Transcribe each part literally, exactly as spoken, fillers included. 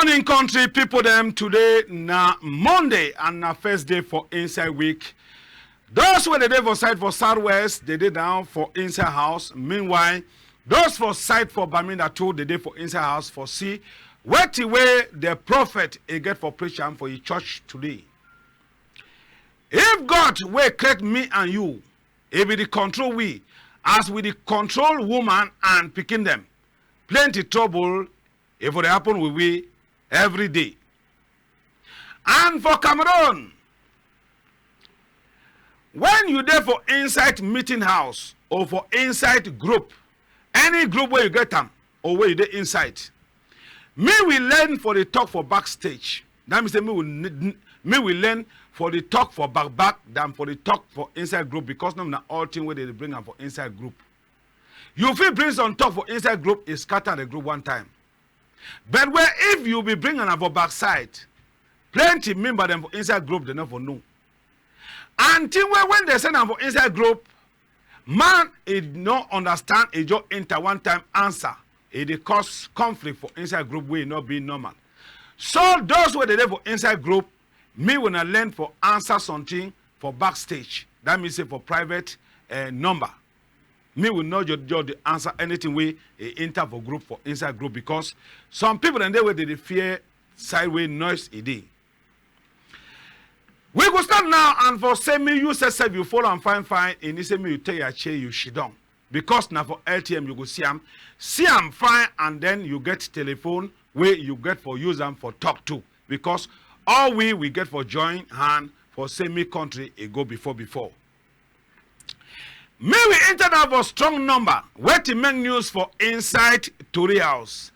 Morning, country people dem. Today na Monday and na first day for inside week. Those wey dey dey for side for Southwest, dey dey down for inside house. Meanwhile, those for side for Bamenda too, dey dey for inside house for see wetin wey the prophet e get for preach am for yi church today. If God wey create me and you, e be the control we, as we dey control woman and pikin dem, plenty trouble e for dey happen with we every day. And for Cameroon, when you dey for inside meeting house or for inside group, any group wey you get am or wey you dey inside, me we learn for the talk for backstage. That mean say me we n-, n-, me we learn for the talk for back back than for the talk for inside group, because no na all thing wey dey bring am for inside group. You fit bring some talk for inside group, e scatter the group one time. But where if you be bring am for backside, plenty member dem for inside group, dem no for know. And thing wey when dey send am for inside group, man e no understand, e just enter one time answer. E dey cause conflict for inside group wey e no be normal. So those wey dey dey for inside group, me we na learn for answer something for backstage. That mean say for private, eh, number. Me we no just, just dey answer anything wey e enter for group for inside group, because some people dem dey wey dey dey fear side wey noise e dey. We go start now and for say me you sef sef you follow am fine fine, e need say me you take your chair, you sit down. Because na for L T M you go see am, see am fine, and then you get telephone wey you get for use am for talk too. Because all we, we get for join hand for say me country e go before before. Me we enter now for strong number, wetin make news for inside Tori House.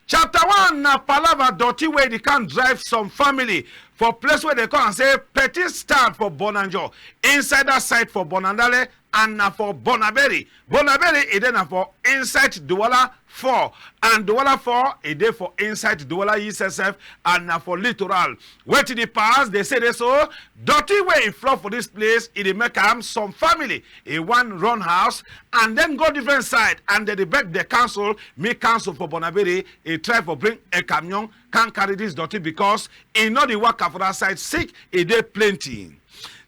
Chapter one na palava dirty wey dey can drive some family for place wey dey call am say Petit Stade for Bonanjo, inside that side for Bonandale, and na for Bonaberi. Bonaberi e dey na for inside Douala four, and Douala four e dey for inside Douala East S F, and na for Littoral. Wetin dey pass, dey say dey so, dirty wey e flop for this place, e dey make am some family e wan run house and then go different side, and dem dey beg the council, me council for Bonaberi, e try for bring a camion, can carry this dirty because e no dey waka for that side, sick e dey plenty.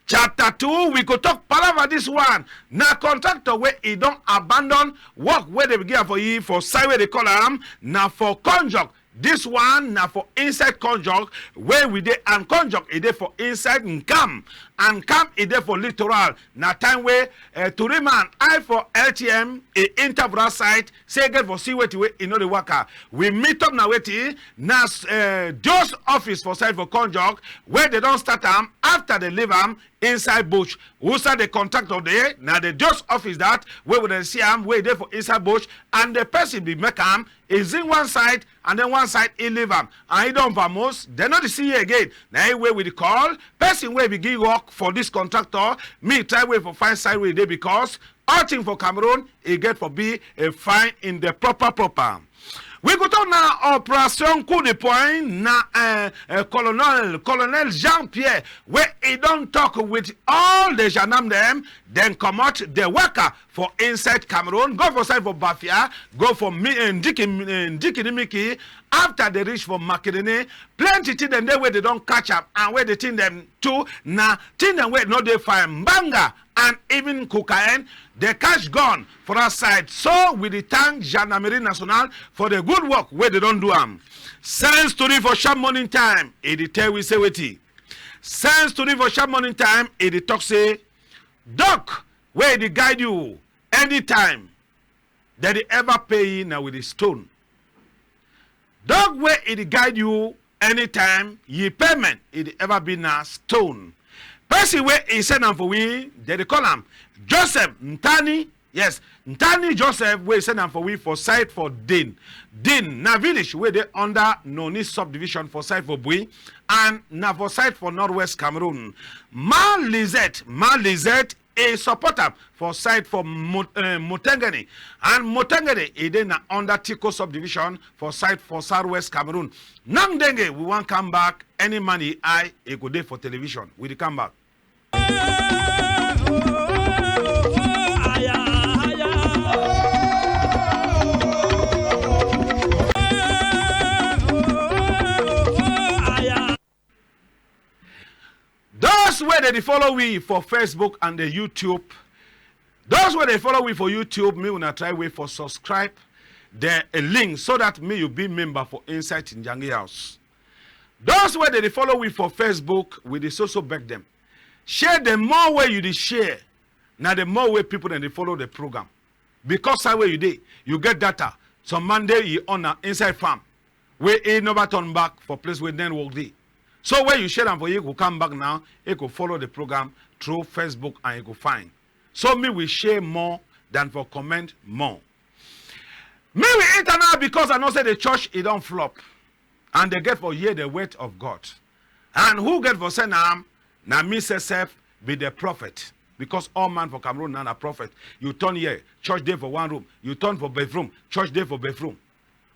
Chapter two, we go talk palava this one. Na contractor wey e don abandon work wey dey begin for yi for side wey dey call am na for Konjok. This one na for inside Konjok wey we dey, and Konjok e dey for inside Nkam, and Nkam e dey for Littoral. Na time wey, eh, tori man eye for L T M e enter for that side, say e get for see wetin wey e no dey waka. We meet up na wetin na, eh, D O S office for side for Konjok wey dey don start am after dey leave am inside bush. Who start the contractor dey? Na the D O S office that wey we dey see am wey dey for inside bush, and the person be make am e zing one side and then one side e leave am, and e don vamos. Dem no dey see yi again. Na yi wey we dey call person wey begin work for this contractor. Me try way for find side wey e dey because all thing for Cameroon e get for be a fine in the proper proper. We go talk now Operation Coup de Poing na, eh, eh, Colonel, Colonel Jean-Pierre wey e don talk with all the gendarme dem. Dem comot the waka for inside Cameroon, go for side for Bafia, go for mi-, eh, Ndiki, eh, Ndikinimiki. After dey reach for Makerere, plenty thing dem dey wey dey don catch am, and wey the thing dem too na thing dem wey no dey fine, mbanga and even cocaine. Dey catch gun for that side. So we dey thank Gendarmerie Nationale for the good work wey dey don do am. Sense tori for sharp morning time, e dey tell we say wetin? Sense tori for sharp morning time, e dey talk say, dog wey dey guide you anytime, dem dey ever pay yi na with the stone. Dog wey e dey guide you anytime, yi payment e dey ever be na stone. Person wey e send am for we, dem dey call am Joseph Ntani. Yes, Ntani Joseph wey e send am for we for side for Din. Din na village wey dey under Noni subdivision for side for Bui, and na for side for northwest Cameroon. Ma Lizette, Ma Lizette e support am for side for Mo-, eh, Mutengene. And Mutengene, e dey na under Tiko subdivision for side for southwest Cameroon. Nang denge, we wan come back. Any man e eye, e go dey for television. We dey come back. Those wey dey dey follow we for Facebook and the YouTube, those wey dey follow we for YouTube, me una try wait for subscribe the, eh, link so that me you be member for inside Njangi House. Those wey dey dey follow we for Facebook, we dey so so beg dem. Share, the more wey you dey share, na the more wey people dem dey follow the program. Because side wey you dey, you get data. Some man dey e on na inside farm, wey e never turn back for place wey network dey. So when you share am for you, e go come back now, e go follow the program through Facebook and e go find. So me we share more than for comment more. Me we enter now because I know say the church e don flop. And dey get for hear the word of God. And who get for send am? Na me sef sef be the prophet. Because all man for Cameroon na na prophet. You turn here, church dey for one room. You turn for bedroom, church dey for bedroom.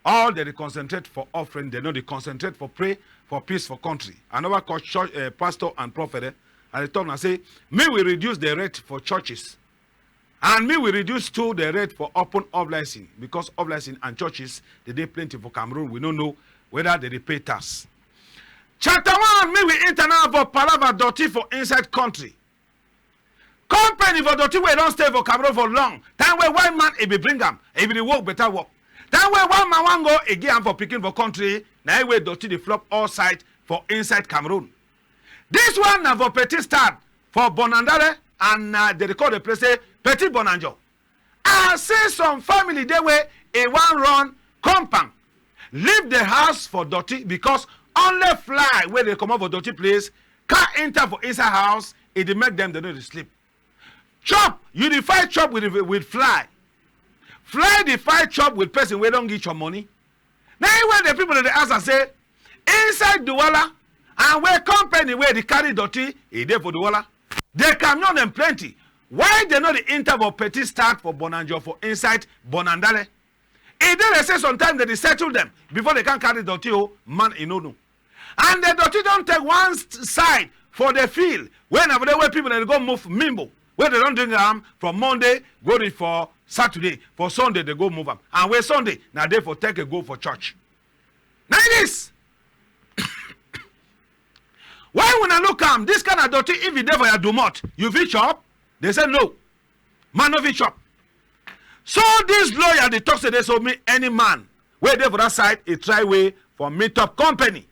All dey dey concentrate for offering, dey no dey concentrate for pray for peace for country. I never call church, eh, pastor and prophet, eh? And dey talk na say, me we reduce the rate for churches. And me we reduce too the rate for open off-licensing, because off-licensing and churches dey dey plenty for Cameroon. We no know whether dey dey pay tax. Chapter one, me we enter now for palava dirty for inside country. Company for dirty wey don stay for Cameroon for long. Time wey white man e be bring am, e be dey work better work. Time wey one man wan go, e give am for pikin for country, na e wey dirty dey flop all side for inside Cameroon. This one na for Petit Stade for Bonandale, and na dey dey call the place say Petit Bonanjo. I see some family dey wey e wan run compound, leave the house for dirty because only fly wey dey comot for dirty place can enter for inside house, e dey make dem dey no dey sleep. Chop, you dey fight chop with, with fly. Fly dey fight chop with person wey don give chop money. Na e wey the people dey ask am say, inside Douala, and where company wey dey carry dirty, e dey for Douala. The camion dem plenty. Why dey no dey enter for Petit Stade for Bonanjo for inside Bonandale? E dey dey say sometimes dey dey settle dem before dey can carry dirty o, man e no know. And the dirty don take one s-, side for the field wey na for there wey people dey go move mimbo, wey dey don drink am from Monday go reach for Saturday, for Sunday dey go move am, and wey Sunday na dey for take e go for church. Na e this. Why una look am, this kind of dirty, if e dey for your domot, you fit chop? Dey say no. Man no fit chop. So this lawyer dey talk say dey so me any man wey dey for that side, e try way for meet up company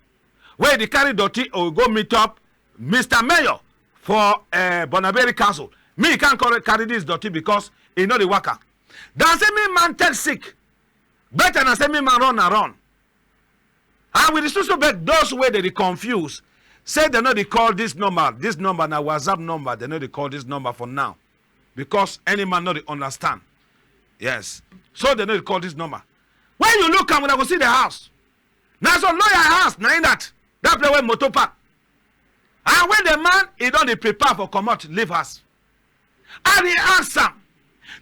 wey dey carry dirty or go meet up Mister Mayor for, eh, Bonaberi Council. Me e can't carry, carry this dirty because e no dey waka. Than say me man take sick. Better na say me man run na run. And we dey so so beg those wey dey dey confuse. Say dey no dey call this number. This number na WhatsApp number. Dey no dey call this number for now. Because any man no dey understand. Yes. So dey no dey call this number. When you look am, una go see the house. Na some lawyer house, na in that. That place wey motor park. And when the man, e don dey prepare for comot, leave house. I dey ask am.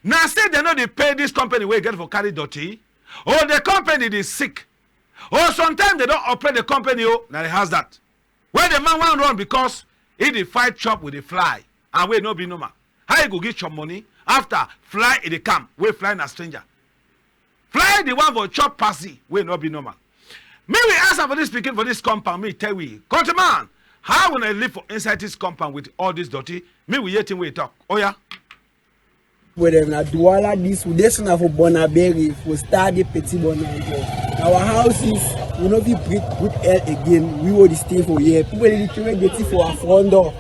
Na say dey no dey pay this company wey get for carry dirty? Or the company dey sick? Or sometimes dey don operate the company, oh, na the house that. When the man wan run because e dey fight chop with the fly, and wey no be normal. How e go give chop money after fly e dey come, wey fly na stranger? Fly the one for chop passy, wey no be normal. Me we ask am for this pikin for this compound, me tell we, countryman, how una live for inside this compound with all this dirty? Me we hear thing wey e talk. Oya. Well, dem na Douala this, this na for Bonaberi, for Stade Petit Bonanjo. Our houses, we no fit breathe good air again. We wey dey stay for here. People dey throw dirty for our front door.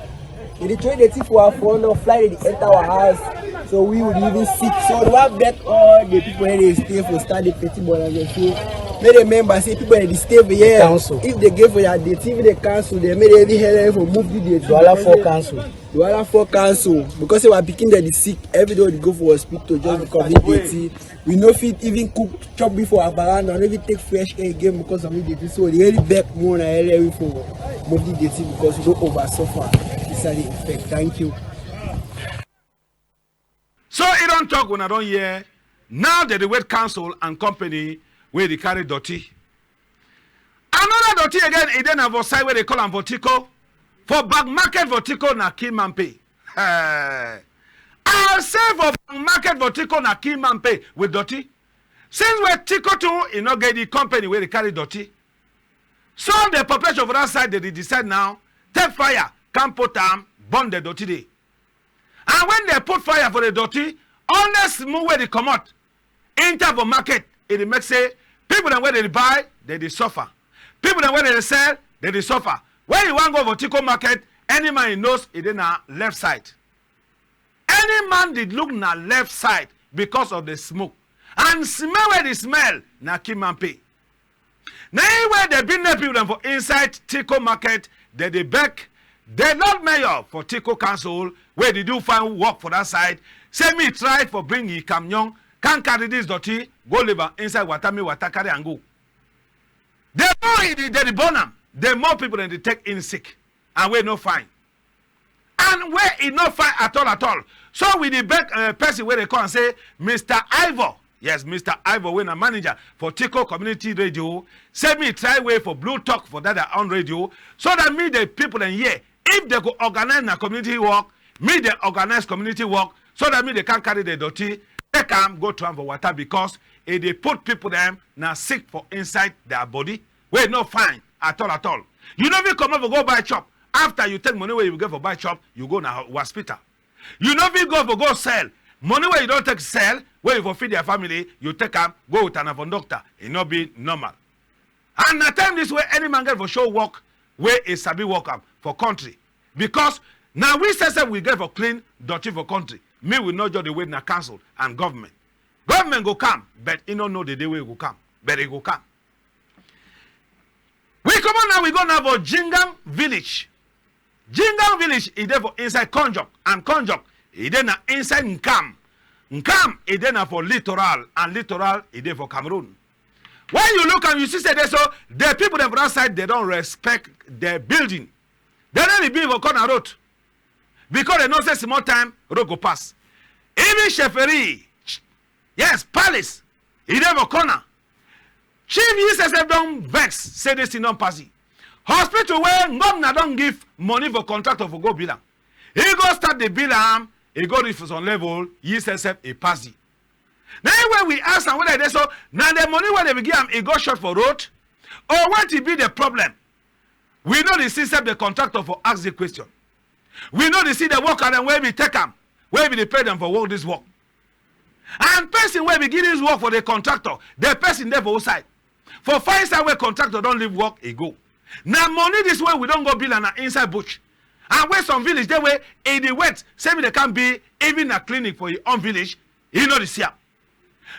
Dey dey throw dirty for our front door, fly dey enter our house. So we would even sick. So we wan beg all the people wey dey stay for Stade Petit Bonanjo. So make dem remember say people wey dey stay for here. Council. If dey get for their dirty, if dey council, dey make dem even help for move the dirty. Douala four council. Douala four council, because our pikin dem dey sick, every day we dey go for hospital just because of the dirty. We no fit even cook, chop before our veranda, we no fit take fresh air again because of the dirty. So we dey really beg more na help we for move the dirty because we don over suffer inside the effect. Thank you. So e don talk, una don hear. Now dey dey wait council and company wey dey carry dirty. Another dirty again, e dey na for side wey dey call am for Tiko. For back market for Tiko na kill man pay. Eh. I say for back market for Tiko na kill man pay with dirty. Since wey Tiko too, e no get the company wey dey carry dirty. So the population for that side, dey dey decide now, take fire, come put am burn the dirty dey. And when dem put fire for the dirty, all the smoke wey dey comot enter for market, e dey make say people dem wey dey buy, dem dey suffer. People dem wey dey sell, dem dey suffer. When you wan go for Tiko market, any man e nose e dey na left side. Any man dey look na left side because of the smoke. And smell wey dey smell na kill man pay. Na im wey the business people dem for inside Tiko market, dem dey beg the Lord Mayor for Tiko Council, wey dey do fine work for that side, say me try for bring yi camion, can carry this dirty, go leave am inside water, make water carry am go. The more e dey, dem dey burn am, the more people dem dey take in sick, and wey no fine. And wey e no fine at all, at all. So we dey beg, uh, person wey dey call am say Mister Ivor. Yes, Mister Ivor, wey na manager for Tiko Community Radio, say me try way for Blue Talk for that their own radio, so that me the people dem hear. If dem go organize na community work, me dey organize community work, so that me dem can carry the dirty, take am go throw am for water, because e dey put people dem na sick for inside their body, wey no fine at all, at all. You no fit comot for go buy chop. After you take money wey you get for buy chop, you go na ho-, hospital. You no fit go for go sell. Money wey you don take sell, wey you for feed your family, you take am go with am for doctor. E no be normal. And na time this wey any man get for show work wey e sabi work am for country. Because na we sef sef we get for clean dirty for country. Me we no just dey wait na council and government. Government go come, but e no know the day wey e go come. But e go come. We comot now, we go now for Jingang village. Jingang village, e dey for inside Konjok, and Konjok, e dey na inside Nkam. Nkam, e dey na for Littoral, and Littoral, e dey for Cameroon. When you look am, you see say dey so, the people dem for that side, dem don respect the building. Dem no dey build for corner road, because dem know say small time, road go pass. Even chefferie, ch-, yes, palace, e dey for corner. Chief yi sef sef don vex, say this thing don pass yi. Hospital wey governor don give money for contractor for go build am. E go start dey build am, e go reach for some level, yi sef sef e pass yi. Na im wey we ask am whether e dey so, na the money wey dem be give am, e go short for road, or wetin be the problem? We no dey see sef the contractor for ask the question. We no dey see the worker dem wey be take am, wey be dey pay dem for work this work. And person wey be give this work for the contractor, the person dey for who side? For find side wey contractor don leave work e go. Na money this wey we don go build am na inside bush. And wey some village dey wey e dey wait, say me dem can be even na clinic for yi own village, e no dey see am.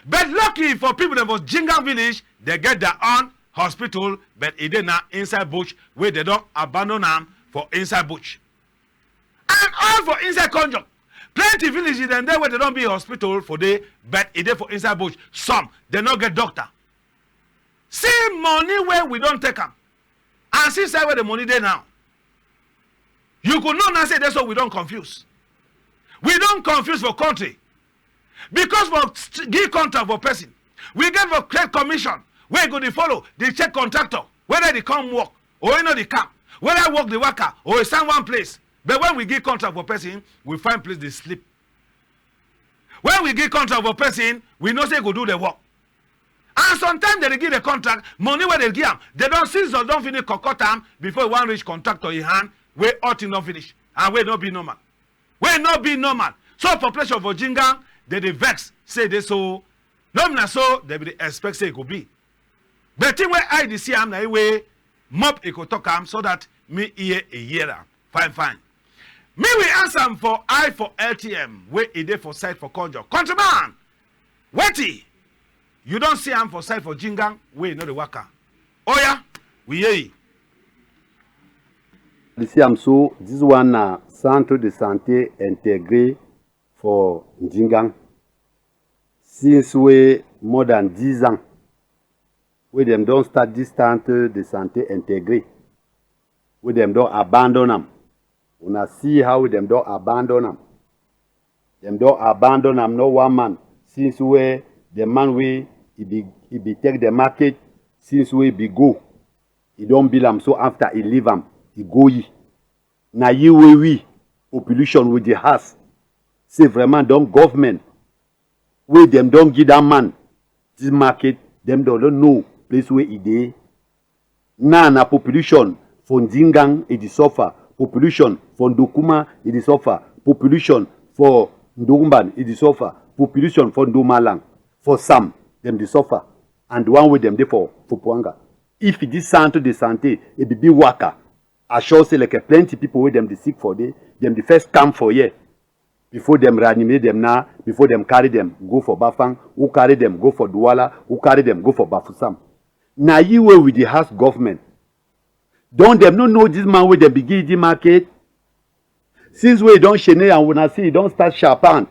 But lucky for people dem for Jingang village, dem get their own hospital, but e dey na inside bush wey dem don abandon am for inside bush. And all for inside Konjok. Plenty village dem dey wey dem don be hospital for dey, but e dey for inside bush. Some, dem no get doctor. See money wey we don take am. And see side wey the money dey now. You go know now say dey so we don confuse. We don confuse for country. Because for st-, give contract for person, we get for create commission wey go dey follow, dey check contractor, whether e dey come work or e no dey come, whether work dey waka or e stand one place. But when we give contract for person, we find place dey sleep. When we give contract for person, we know say e go do the work. And sometimes dem dey give the contract, money wey dem give am, dem don, season don finish, cut, cut am before e wan reach contractor yi hand, wey all thing don finish, and wey no be normal. Wey no be normal. So population for Jingang, dem dey vex, say dey so, no be na so dem be dey expect say e go be. The thing wey eye dey see am na yi wey mop e go talk am, so that me ear e hear am. Fine, fine. Me we ask am for eye for L T M, wey e dey for side for Konjok. Countryman, wetin? You don see am for side for Jingang, wey e no dey waka? Oya, we hear yi. You see am so, this one na Centre de Santé Intégré for Jingang. Since wey more than dix ans, wey dem don start this Centre de Santé Intégré, wey dem don abandon am. Una see how dem don abandon am. Dem don abandon am, no one man, since wey the man wey e be, e be take the market, since wey e be go, e don build am, so after e leave am, e go yi. Na yi wey we, population, we dey ask, say vraiment, donc, government wey dem don give that man this market, dem don, don know place wey e dey. Now na population for Ndingang e dey suffer. Population for Ndokuma, e dey suffer. Population for Ndorumban, e dey suffer. Population for Ndomalang, for Sam, dem dey suffer. And the one wey dem dey for, for Puanga. If e dey centre de santé, e be big waka. I sure say like plenty people wey dem dey sick for there, dem dey first come for here. Before dem reanimate dem now, before dem carry dem go for Bafang, who carry dem go for Douala, who carry dem go for Bafoussam. Na yi wey we dey ask government. Don dem no know this man wey dem be give the market? Since wey e don shene and wuna see e don start sharp hand.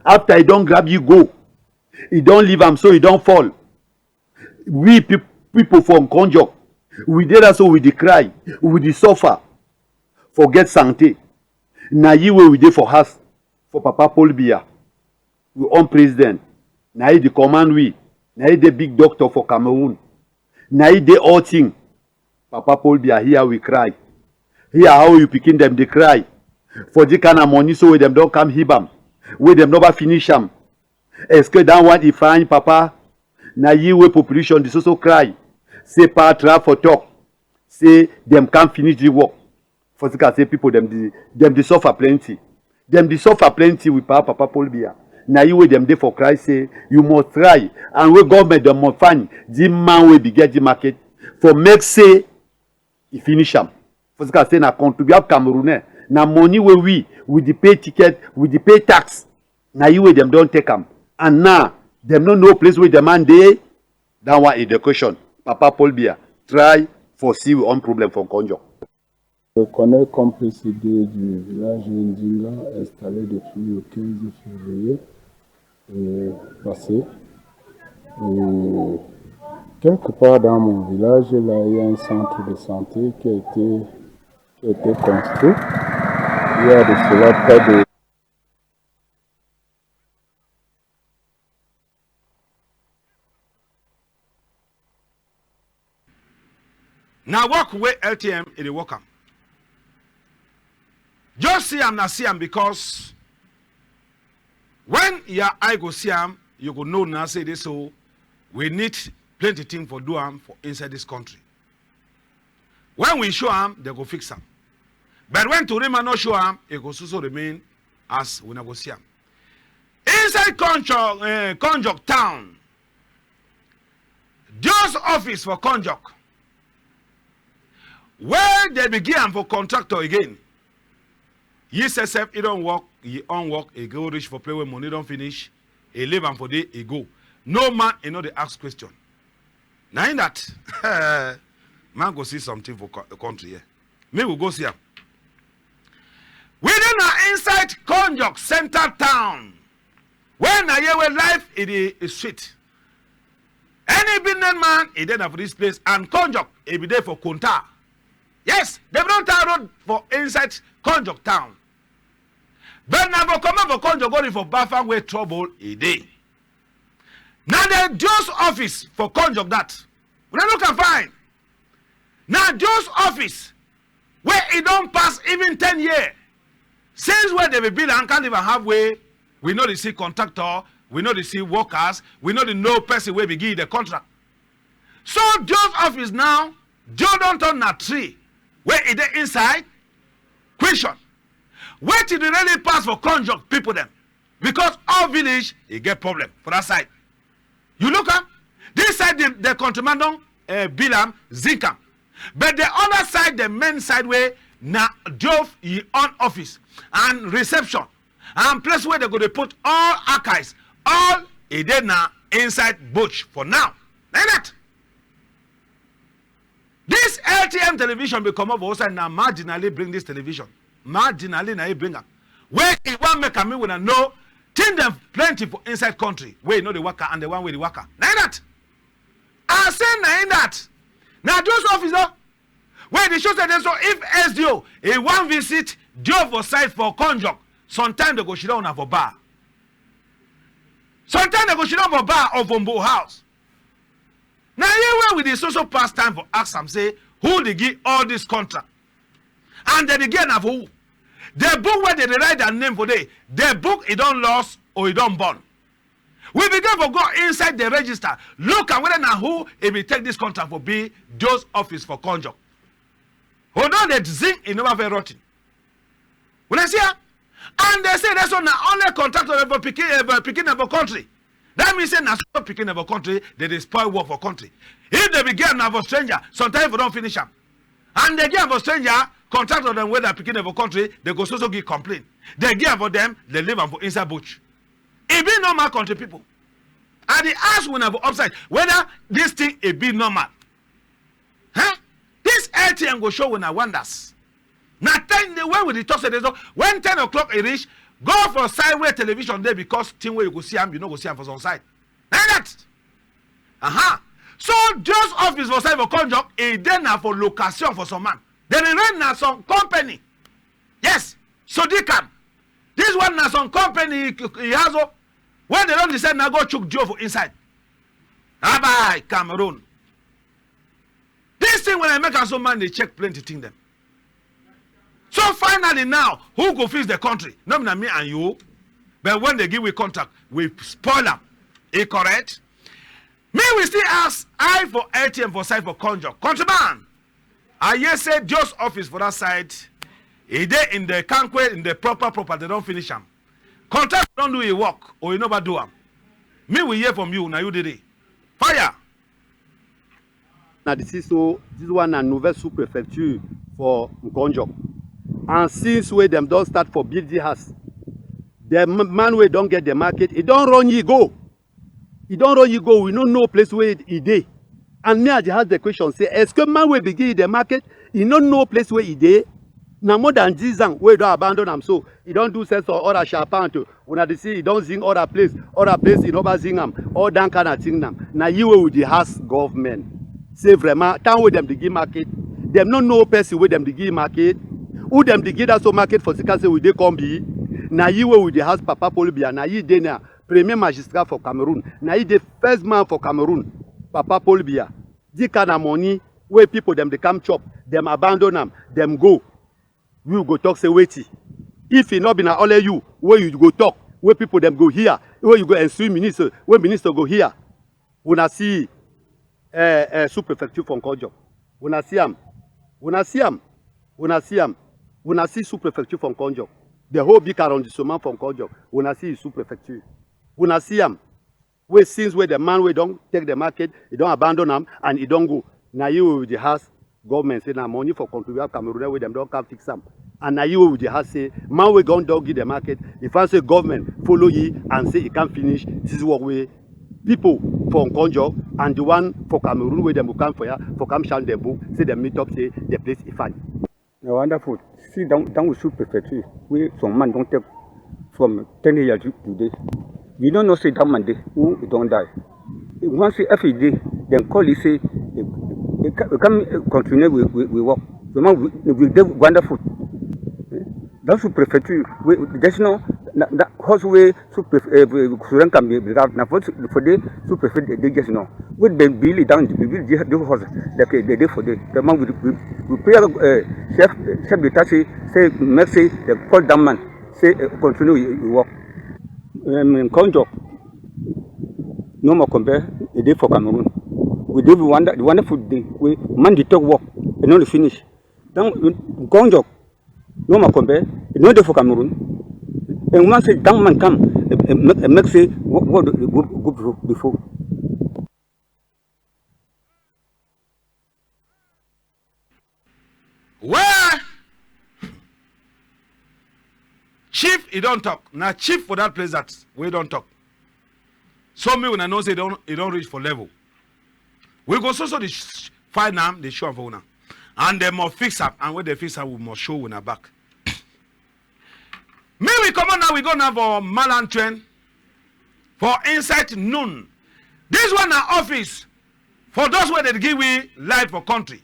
After e don grab yi go, e don leave am so e don fall. We peop-, people for Nkonjok, we dey that so we dey cry, we dey suffer for get santé. Na yi wey we dey for house for Papa Paul Biya. We own president. Na yi dey command we. Na yi dey big doctor for Cameroon. Na yi dey all thing. Papa Paul Biya, hear we cry. Hear how you pikin dem dey cry. For the kind of money so wey dem don come hib am, wey dem never finish am. Est-ce que that one e fine, Papa? Na yi wey population dey so so cry. Say pa try for talk. Say dem can't finish the work. For sika say people dem dey, dem dey suffer plenty. Dem dey suffer plenty with Papa, Papa Paul Biya. Na yi wey dem dey for cry say you must try. And wey government dem must find the man wey be get the market for make say e finish am. For sika say na contribuable Cameroonais. Na money wey we, we dey pay ticket, we dey pay tax. Na yi wey dem don take am. And now, dem no know place wey dem man dey. That one is the question. Papa Paul Biya, try for see we own problem for Nkonjok. Je connais comme P C D du village Ndinga, installé depuis le quinze février, euh, passé. Et quelque part dans mon village, là, il y a un centre de santé qui a été, qui a été construit. Il y a de cela près de Na work wey L T M e dey work am. Just see am na see am, because when your eye go see am, you go know na say this so we need plenty thing for do am for inside this country. When we show am, dem go fix am. But when tori man no show am, e go so so remain as we no go see am. Inside Konjo, eh, Konjok town, D O's office for Konjok, wey dem be give am for contractor again. Yi sef sef, e don work, yi own work, e go reach for place wey money don finish, e leave am for there, e go. No man, e no dey ask question. Na in that, man go see something for co-, country here. Make we go see am. We dey na inside Konjok center town. Wey na here wey life e dey, e sweet. Any business man, e dey na for this place, and Konjok, e be dey for Konta. Yes, dem don tie road for inside Konjok town. But na for comot for Konjok go reach for Bafang wey trouble e dey. Na the D O's office for Konjok that. Una look am fine. Na D O's office wey e don pass even ten year since wey dem be build am, come leave am halfway. We no dey see contractor, we no dey see workers, we no dey know person wey be give the contract. So D O's office now, D O don turn na tree wey e dey inside. Question: wetin dey really pass for Konjok people dem? Because all village e get problem for that side. You look am, this side the, the countryman don, eh, build am, zinc am. But the other side, the main side wey na D O yi own office and reception and place wey dem go dey put all archives, all e dey na inside bush for now. Na that. This L T M television be comot for outside na marginally bring this television. Marginally na e bring am. Wey e wan make am make una know thing dem plenty for inside country wey e no dey waka and the one wey dey waka. Na in that. I say na in that. Na D O's office o. Wey dey show say dey so if S D O e wan visit D O for side for Konjok, sometimes dem go sit down na for bar. Sometimes dem go sit down for bar or for Mbo house. Na here wey we dey so so pass time for ask am say who dey give all this contract? And dem dey give na for who? The book wey dem dey write their name for there, the book e don lost or e don burn? We begin for go inside the register, look am whether na who e be take this contract for be D O's office for Konjok. Although the zinc, e never very rotten. Wuna see am? And dem say that one na only contractor dem for pikin, eh, for pikin dem for country. That mean say na so pikin dem for country, dem dey spoil work for country. If dem be give am na for stranger, sometimes e for don finish am. And dem give am for stranger, contractor dem wey their pikin dem for country, dem go so so give complain. Dem give am for dem, dem leave am for inside bush. E be normal, country people. I dey ask wuna for upside whether this thing e be normal. Huh? This L T M go show wuna wonders. Na ten, the way we dey talk say dey so, when ten o'clock e reach, go for side wey television dey, because thing wey you go see am, you no go see am for some side. Na that. Uh-huh. So those office for side for Konjo, e dey na for location for some man. Dem dey rent na some company. Yes, Sodicam. This one na some company e, e has o, wey dem don decide na go chook Joe for inside. Bye bye, Cameroon. This thing, when I make am so, man dey check plenty thing dem. So finally now, who go fix the country? No be na me and you? But when dem give we contract, we spoil am. E correct? Me, we still ask, I for L T M for side for Konjo. Countryman, I hear say those office for that side, e dey in the Kankwe, in the proper, proper, dem don finish am. Contractor don do e work, or e never do am? Me, we hear from you, na you dey dey. Fire! Na the see so, this one na nouvelle sous-préfecture for Nkonjo. And since wey dem don start for build the house, the m-, man wey don get the market, e don run yi go. E don run yi go, we no know place wey e dey. And me, I dey ask the question say, est-ce que man wey be give yi the market, e no know place wey e dey? Na more than dix ans wey e don abandon am so. E don do sell some other charpente. Wuna dey see, e don zing other place. Other place, e never zing am. All that kind of thing now. Na yi wey we dey ask government. Say vraiment, town wey dem dey give market, dem no know person wey dem dey give market. Who dem dey give that so market for Sika say we dey come be? Na yi wey we dey ask, Papa Paul Biya, na yi dey now. Premier magistrat for Cameroon. Na yi dey first man for Cameroon. Papa Paul Biya. This kind of money wey people dem dey come chop, dem abandon am, dem go. We go talk say wetin? If e no be na only you, wey you go talk, wey people dem go hear, wey you go instruct minister, wey minister go hear. Wuna see, eh, eh, sous-préfecture for Nkonjo. Wuna see am. Wuna see am. Wuna see am. Wuna see sous-préfecture for Nkonjo. The whole big arrondissement for Nkonjo. Wuna see sous-préfecture. Wuna see am. Wey since wey the man wey don take the market, e don abandon am and e don go. Na yi wey we dey ask government say na money for country wey have Cameroon wey dem don come fix am. And na yi wey we dey ask say man wey don, don give the market, e find say government follow yi and say e come finish this work wey people for Nkonjo and the one for Cameroon wey dem go come for ya for come shine dem book say dem meet up say the place e fine. Na wonderful. See that, that we sous-préfecture wey some man don take from ten years to today. We no know say that man dey, who e don die. Once if e dey, dem call yi say, eh, eh, ca-, come, eh, continue we, we, we work. So man, we, we dey wonderful. Eh, that sous-préfecture, we, there's no, na, that house wey sous-préfet, eh, eh, Surenka be, be have, na for, for the sous-préfet dey, dey just now. With the bill down, the bill dey, dey house, like, eh, dey, dey for the, the man with, with, with prayer, eh, chef, chef d'État say, say, make say, dem call that man, say, eh, continue yi, yi work. Um, Nkonjo, no more compare, e dey for Cameroon. We dey wonder, the wonderful day, wey man dey take work, e no dey finish. Then, Nkonjo, no more compare, e no dey for Cameroon. And man say, that man come, eh, eh, make, eh, make say, what, what go, go before, before. Where chief, e don talk. Na chief for that place that wey don talk. So me, wuna know say e don, e don reach for level. We go so so dey sh-, find am, dey show am for wuna. And dem must fix am, and when dem fix am, we must show wuna back. Me, we comot now, we go now for Malan Train, for inside noon. This one na office for those wey dey give we light for country.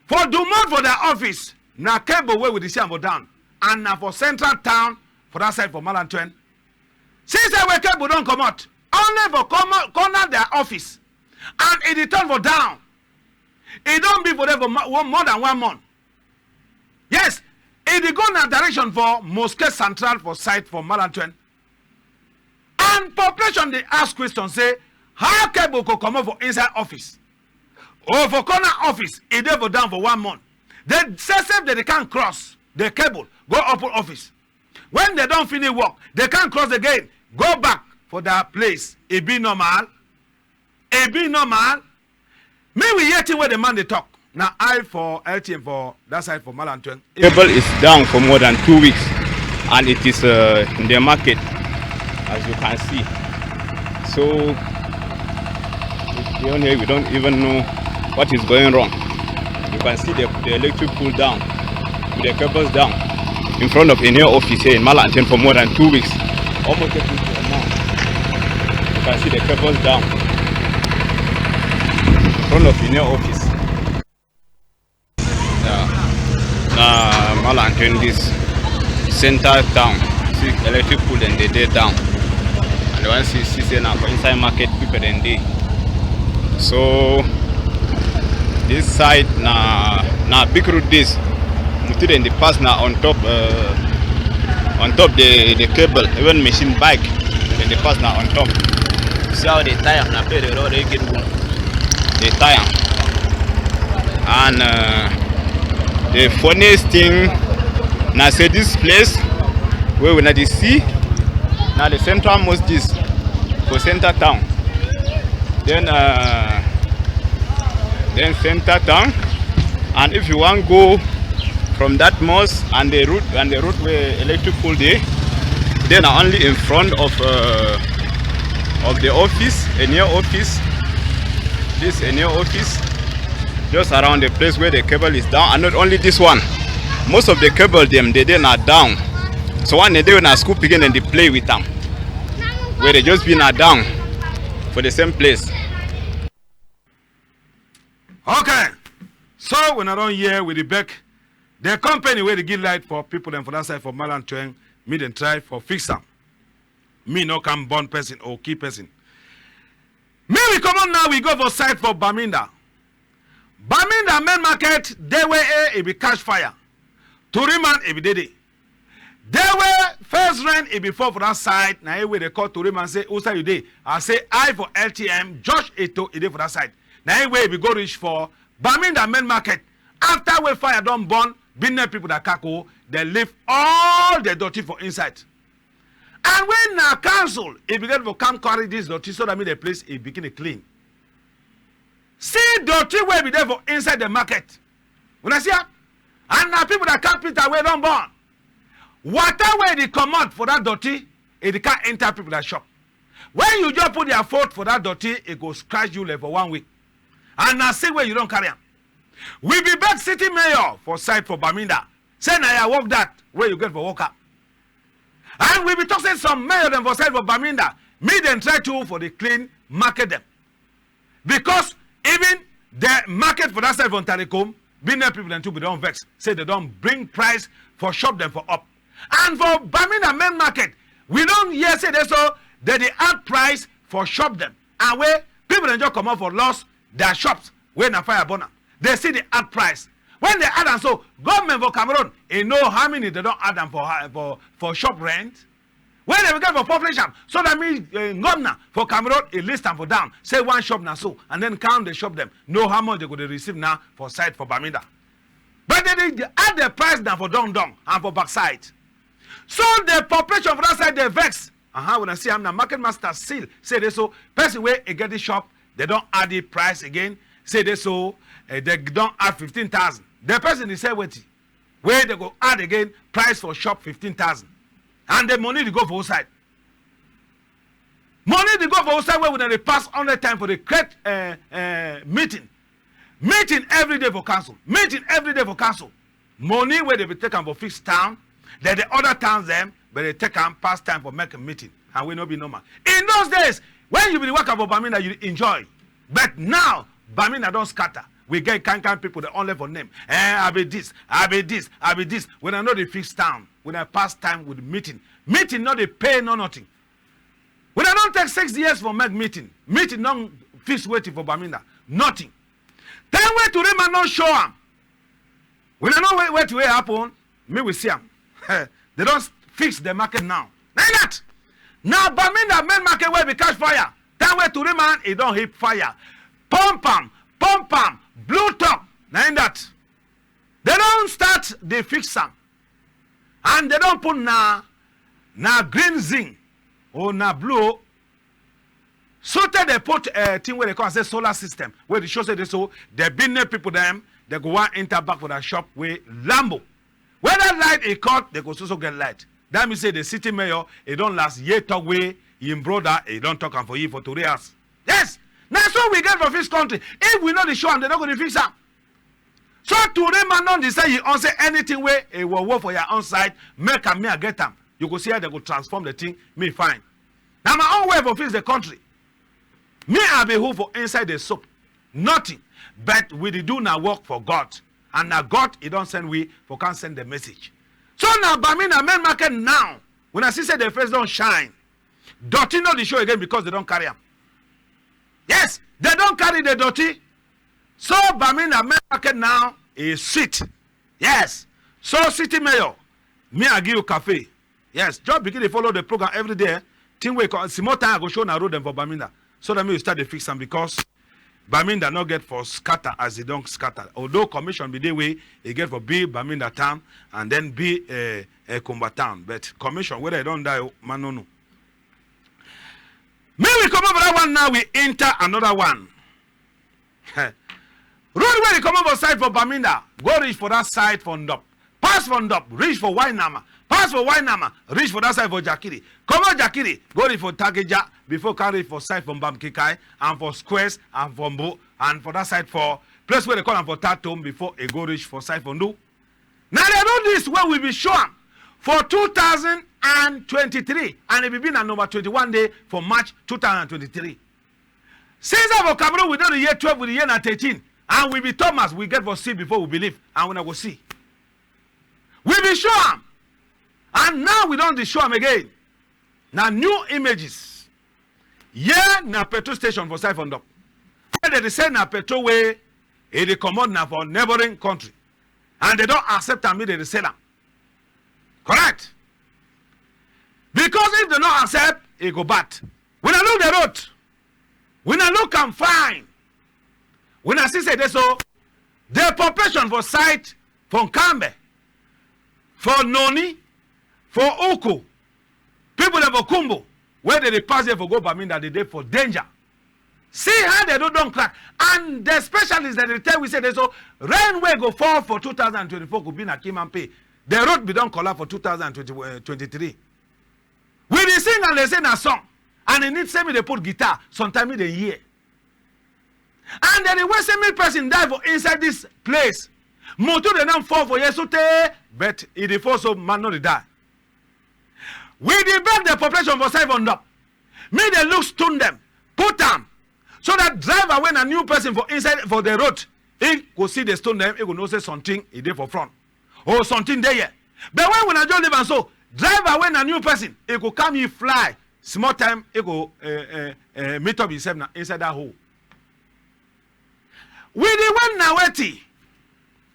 For domot for their office, na cable wey we dey see am for down, and na for central town, for that side for Malan Train. Since that wey cable don comot, only for comot, corner their office, and e dey turn for down. E don be for there for mo-, one, more than one month. Yes, e dey go na direction for Mosquée Centrale for side for Malan Train. And population dey ask question say, how cable go comot for inside office? Or for corner office, e dey for down for one month. Dey say sef dey dey come cross the cable, go open office. When dey don finish work, dey come cross again, go back for their place. E be normal? E be normal? Make we hear thing wey the man dey talk. Na I for L T M for that side for Malam Tweng. Cable is down for more than two weeks, and it is, uh, in the market, as you can see. So, we don't, we don't even know what is going wrong. You can see the, the electric pole down, with the cables down, in front of Ineo office here in Malam Tweng for more than two weeks. Almost getting to a month. You can see the cables down in front of Ineo office. Yeah. Na Malam Tweng this, center town. See electric pole dem dey dey down. And the one see, see say na for inside market people dem dey. So this side na, na big road this. Motor dem dey pass na on top, uh, on top the, the cable. Even machine, bike, dem dey pass na on top. See how dey tie am, na play the road again. Dey tie am. And, uh, the funniest thing na say this place wey una dey see na the central mosque this for center town. Then, uh, then center town. And if you wan go from that mosque and the road, and the road where electric pole dey, dey na only in front of, uh, of the office, Ineo office. This Ineo office, just around the place where the cable is down, and not only this one. Most of the cable dem dey dey na down. So one dey dey na school pikin dem dey play with am, where dey just be na down for the same place. Okay, so wuna don hear, we dey beg the company wey dey give light for people dem for that side for Malam Tweng, make dem try for fix am. Me no come burn person or kill person. Make we comot now, we go for side for Bamenda. Bamenda main market, dey wey, eh, e be catch fire. Turiman e be dey dey. Dey wey first rain e be fall for that side, na e wey dey call Turiman say, "Who side you dey?" I say, "I for L T M, Josh Eto, e dey for that side." Na e wey e be go reach for Bamenda main market. After wey fire don burn, business people that kako, dey leave all the dirty for inside. And when na council, e be get for come carry this dirty so that make the place e begin dey clean. See dirty wey be dey for inside the market. Wuna see am? And na people that carpenter wey don burn. Water wey dey comot for that dirty, e dey come enter people that shop. When you just put their foot for that dirty, e go scratch you like for one week. And na sick wey you don carry am. We be beg city mayor for side for Bamenda. Say na your work that wey you get for work am. And we be talk say some mayor dem for side for Bamenda, make dem try to for the clean market dem. Because even the market for that side for Ntarikom, business people dem too be don vex. Say dey don bring price for shop dem for up. And for Bamenda main market, we don hear say dey so dey dey add price for shop dem. And wey people dem just comot for loss their shops wey na fire burn am. Dey see the add price. When dey add am so, government for Cameroon, e know how many dey don add am for, for, for shop rent? Wey dey be get for publish am, so that mean, eh, governor for Cameroon, e list am for down. Say one shop na so, and then count the shop dem. Know how much dey go dey receive now for side for Bamenda. But dey dey add the price down for down down and for backside. So the population for that side dey vex. Uh-huh, wuna see am na market master seal say dey so person wey e get this shop, dey don add the price again. Say dey so, eh, dey don add fifteen thousand. The person dey sell wetin? Wey dey go add again price for shop fifteen thousand. And the money dey go for who side? Money dey go for who side wey wuna dey pass hundred time for the create, eh, eh, meeting. Meeting every day for council. Meeting every day for council. Money wey dey be take am for fix town, then the other towns dem, but dey take am pass time for make a meeting. And we no be normal. In those days, when you be dey waka for Bamenda, you dey enjoy. But now, Bamenda don scatter. We get kind kind people, dey only for name. Eh, I be this, I be this, I be this. Wuna no dey fix town, wuna pass time with meeting. Meeting no dey pay no nothing. Wuna don take six years for make meeting. Meeting don fix wetin for Bamenda? Nothing. Time wey Turiman no show am. Wuna know wait, wait, wey happen. Make we see am. Dey don fix the market now. Na that. Na Bamenda main market wey be catch fire. Time wey Turiman, e don heap fire. Pump am, pump am, blue top. Na in that. Dem don start dey fix am. And dem don put na, na green zinc or na blue. So tey dem put, eh, thing wey dem call am say solar system, wey dey show say dey so the business people dem, dem go wan enter back for their shop wey lambo. Whether light e cut, dem go so so get light. That mean say the city mayor, e don last year talk wey him brother, e don talk am for yi for tori house. Yes, na so we get for fix country. If we no dey show am, dem no go dey fix am. So tori man don decide yi own say anything wey e work work for your own side, make am, me I get am. You go see how dem go transform the thing, me fine. Na my own way for fix the country. Me I be who for inside the soap? Nothing. But we dey do na work for God. And na God e don send we for come send the message. So na Bamenda main market now. Wuna see say the face don shine. Dirty no dey show again because dem don carry am. Yes, dem don carry the dirty. So Bamenda main market now e sweet. Yes. So city mayor, me I give you cafe. Yes, just begin dey follow the program every day. Thing wey come, small time I go show wuna road dem for Bamenda. So that me you start dey fix am because Bamenda no get for scatter as e don scatter. Although commission be dey wey e get for build Bamenda town and then build, eh, eh, Kumba town. But commission, whether e don die, oh, man no know. Make we comot for that one now, we enter another one. Road wey dey comot for side for Bamenda, go reach for that side for Ndop. Pass for Ndop, reach for Wainama. Pass for Wainama, reach for that side for Jakiri. Comot Jakiri, go reach for Takeja, before carry reach for side for Mbamkikai, and for Squares, and for Mbo, and for that side for place wey dey call am for Tatom, before e go reach for side for Ndu. Na the road this wey we be show am for two thousand and twenty-three, and e be be na number twenty-one day for March two thousand and twenty-three. Since I for Cameroon, we don dey hear twelve, we dey hear na thirteen, and we be Thomas, we get for see before we believe, and wuna go see. We be show am, and now we don dey show am again. Na new images. Here na petrol station for side for Ndop. Wey dem dey sell na petrol wey e dey comot na for neighboring country. And dem don accept am, make dem dey sell am. Correct. Because if dem no accept, e go bad. Wuna look the road. Wuna look am fine. Wuna see say dey so, the population for side for Nkambe, for Noni, for Uku, people dem for Kumbo, wey dem dey pass there for go Bamenda, dem dey for danger. See how the road don crack. And the specialists dem dey tell we say dey so, rain wey go fall for two thousand and twenty-four go be na Kimampe. The road be don collapse for two thousand and twenty, eh, twenty-three. We dey sing and dem say na song. And e need say me dey put guitar, sometimes me dey hear. And dem dey wey say many person die for inside this place. Motor dem don fall for here so tey, but e dey fall so man no dey die. We dey beg the population for side for Ndop, make dem look stone dem, put am, so that driver wey na new person for inside for the road, e go see the stone dem, e go know say something e dey for front, or something dey here. But when wuna just leave am so, driver wey na new person, e go come, e fly, small time e go, eh, eh, eh, meet up himself na inside that hole. We dey wait na wetin?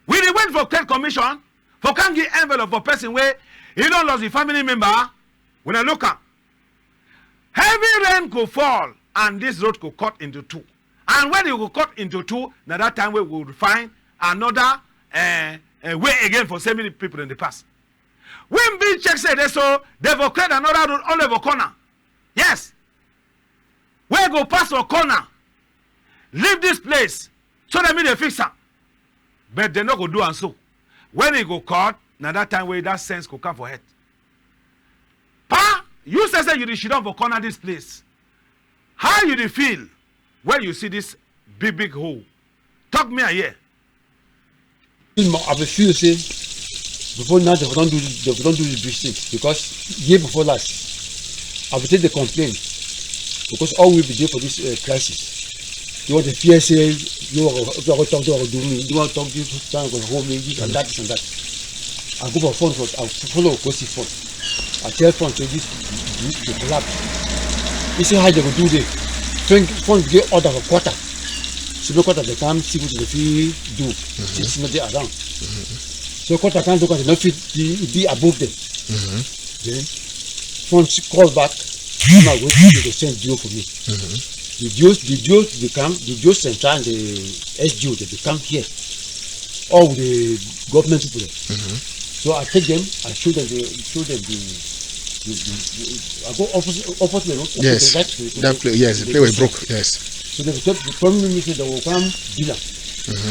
We dey wait for court commission for come give envelope for person wey e don lost him family member. Wuna look am. Heavy rain go fall and this road go cut into two. And when e go cut into two, na that time wey we go find another, eh, eh, way again for say many people dem dey pass. We be check say dey so, dem for create another road only for corner. Yes. Wey go pass for corner, leave this place, so that me dey fix am. But dem no go do am so. When e go cut, na that time wey that sense go come for head. Pa, you say say you dey sit down for corner this place. How you dey feel when you see this big big hole? Talk me I hear. I be feel say before now dem for don do, dem for don do this bridge thing, because year before last, I be take the complain, because all we be dey for this, uh, crisis. You want to fear say you want to talk, you want to do me, you want to talk this time go hold me, this and that, this and that. I go for phone for, I follow go see phone. I tell phone say this, this go collapse. He say how dem go do dey. Phone, phone get order for quarter. So make quarter dey come see wetin dem fit do. Since no dey around. So quarter come look at dem no fit be, be above dem. Then phone call back. Come and wait till dem go send D O for me. The D O, the D O dey come, the D O central and the S D O dem dey come here. All the government people dem. So I take them, I show them the, show them the, the, the, the, I go opposite, opposite the road. I take the right to the, that place, yes, the place wey broke, yes. So they told, they told me say they will come build am.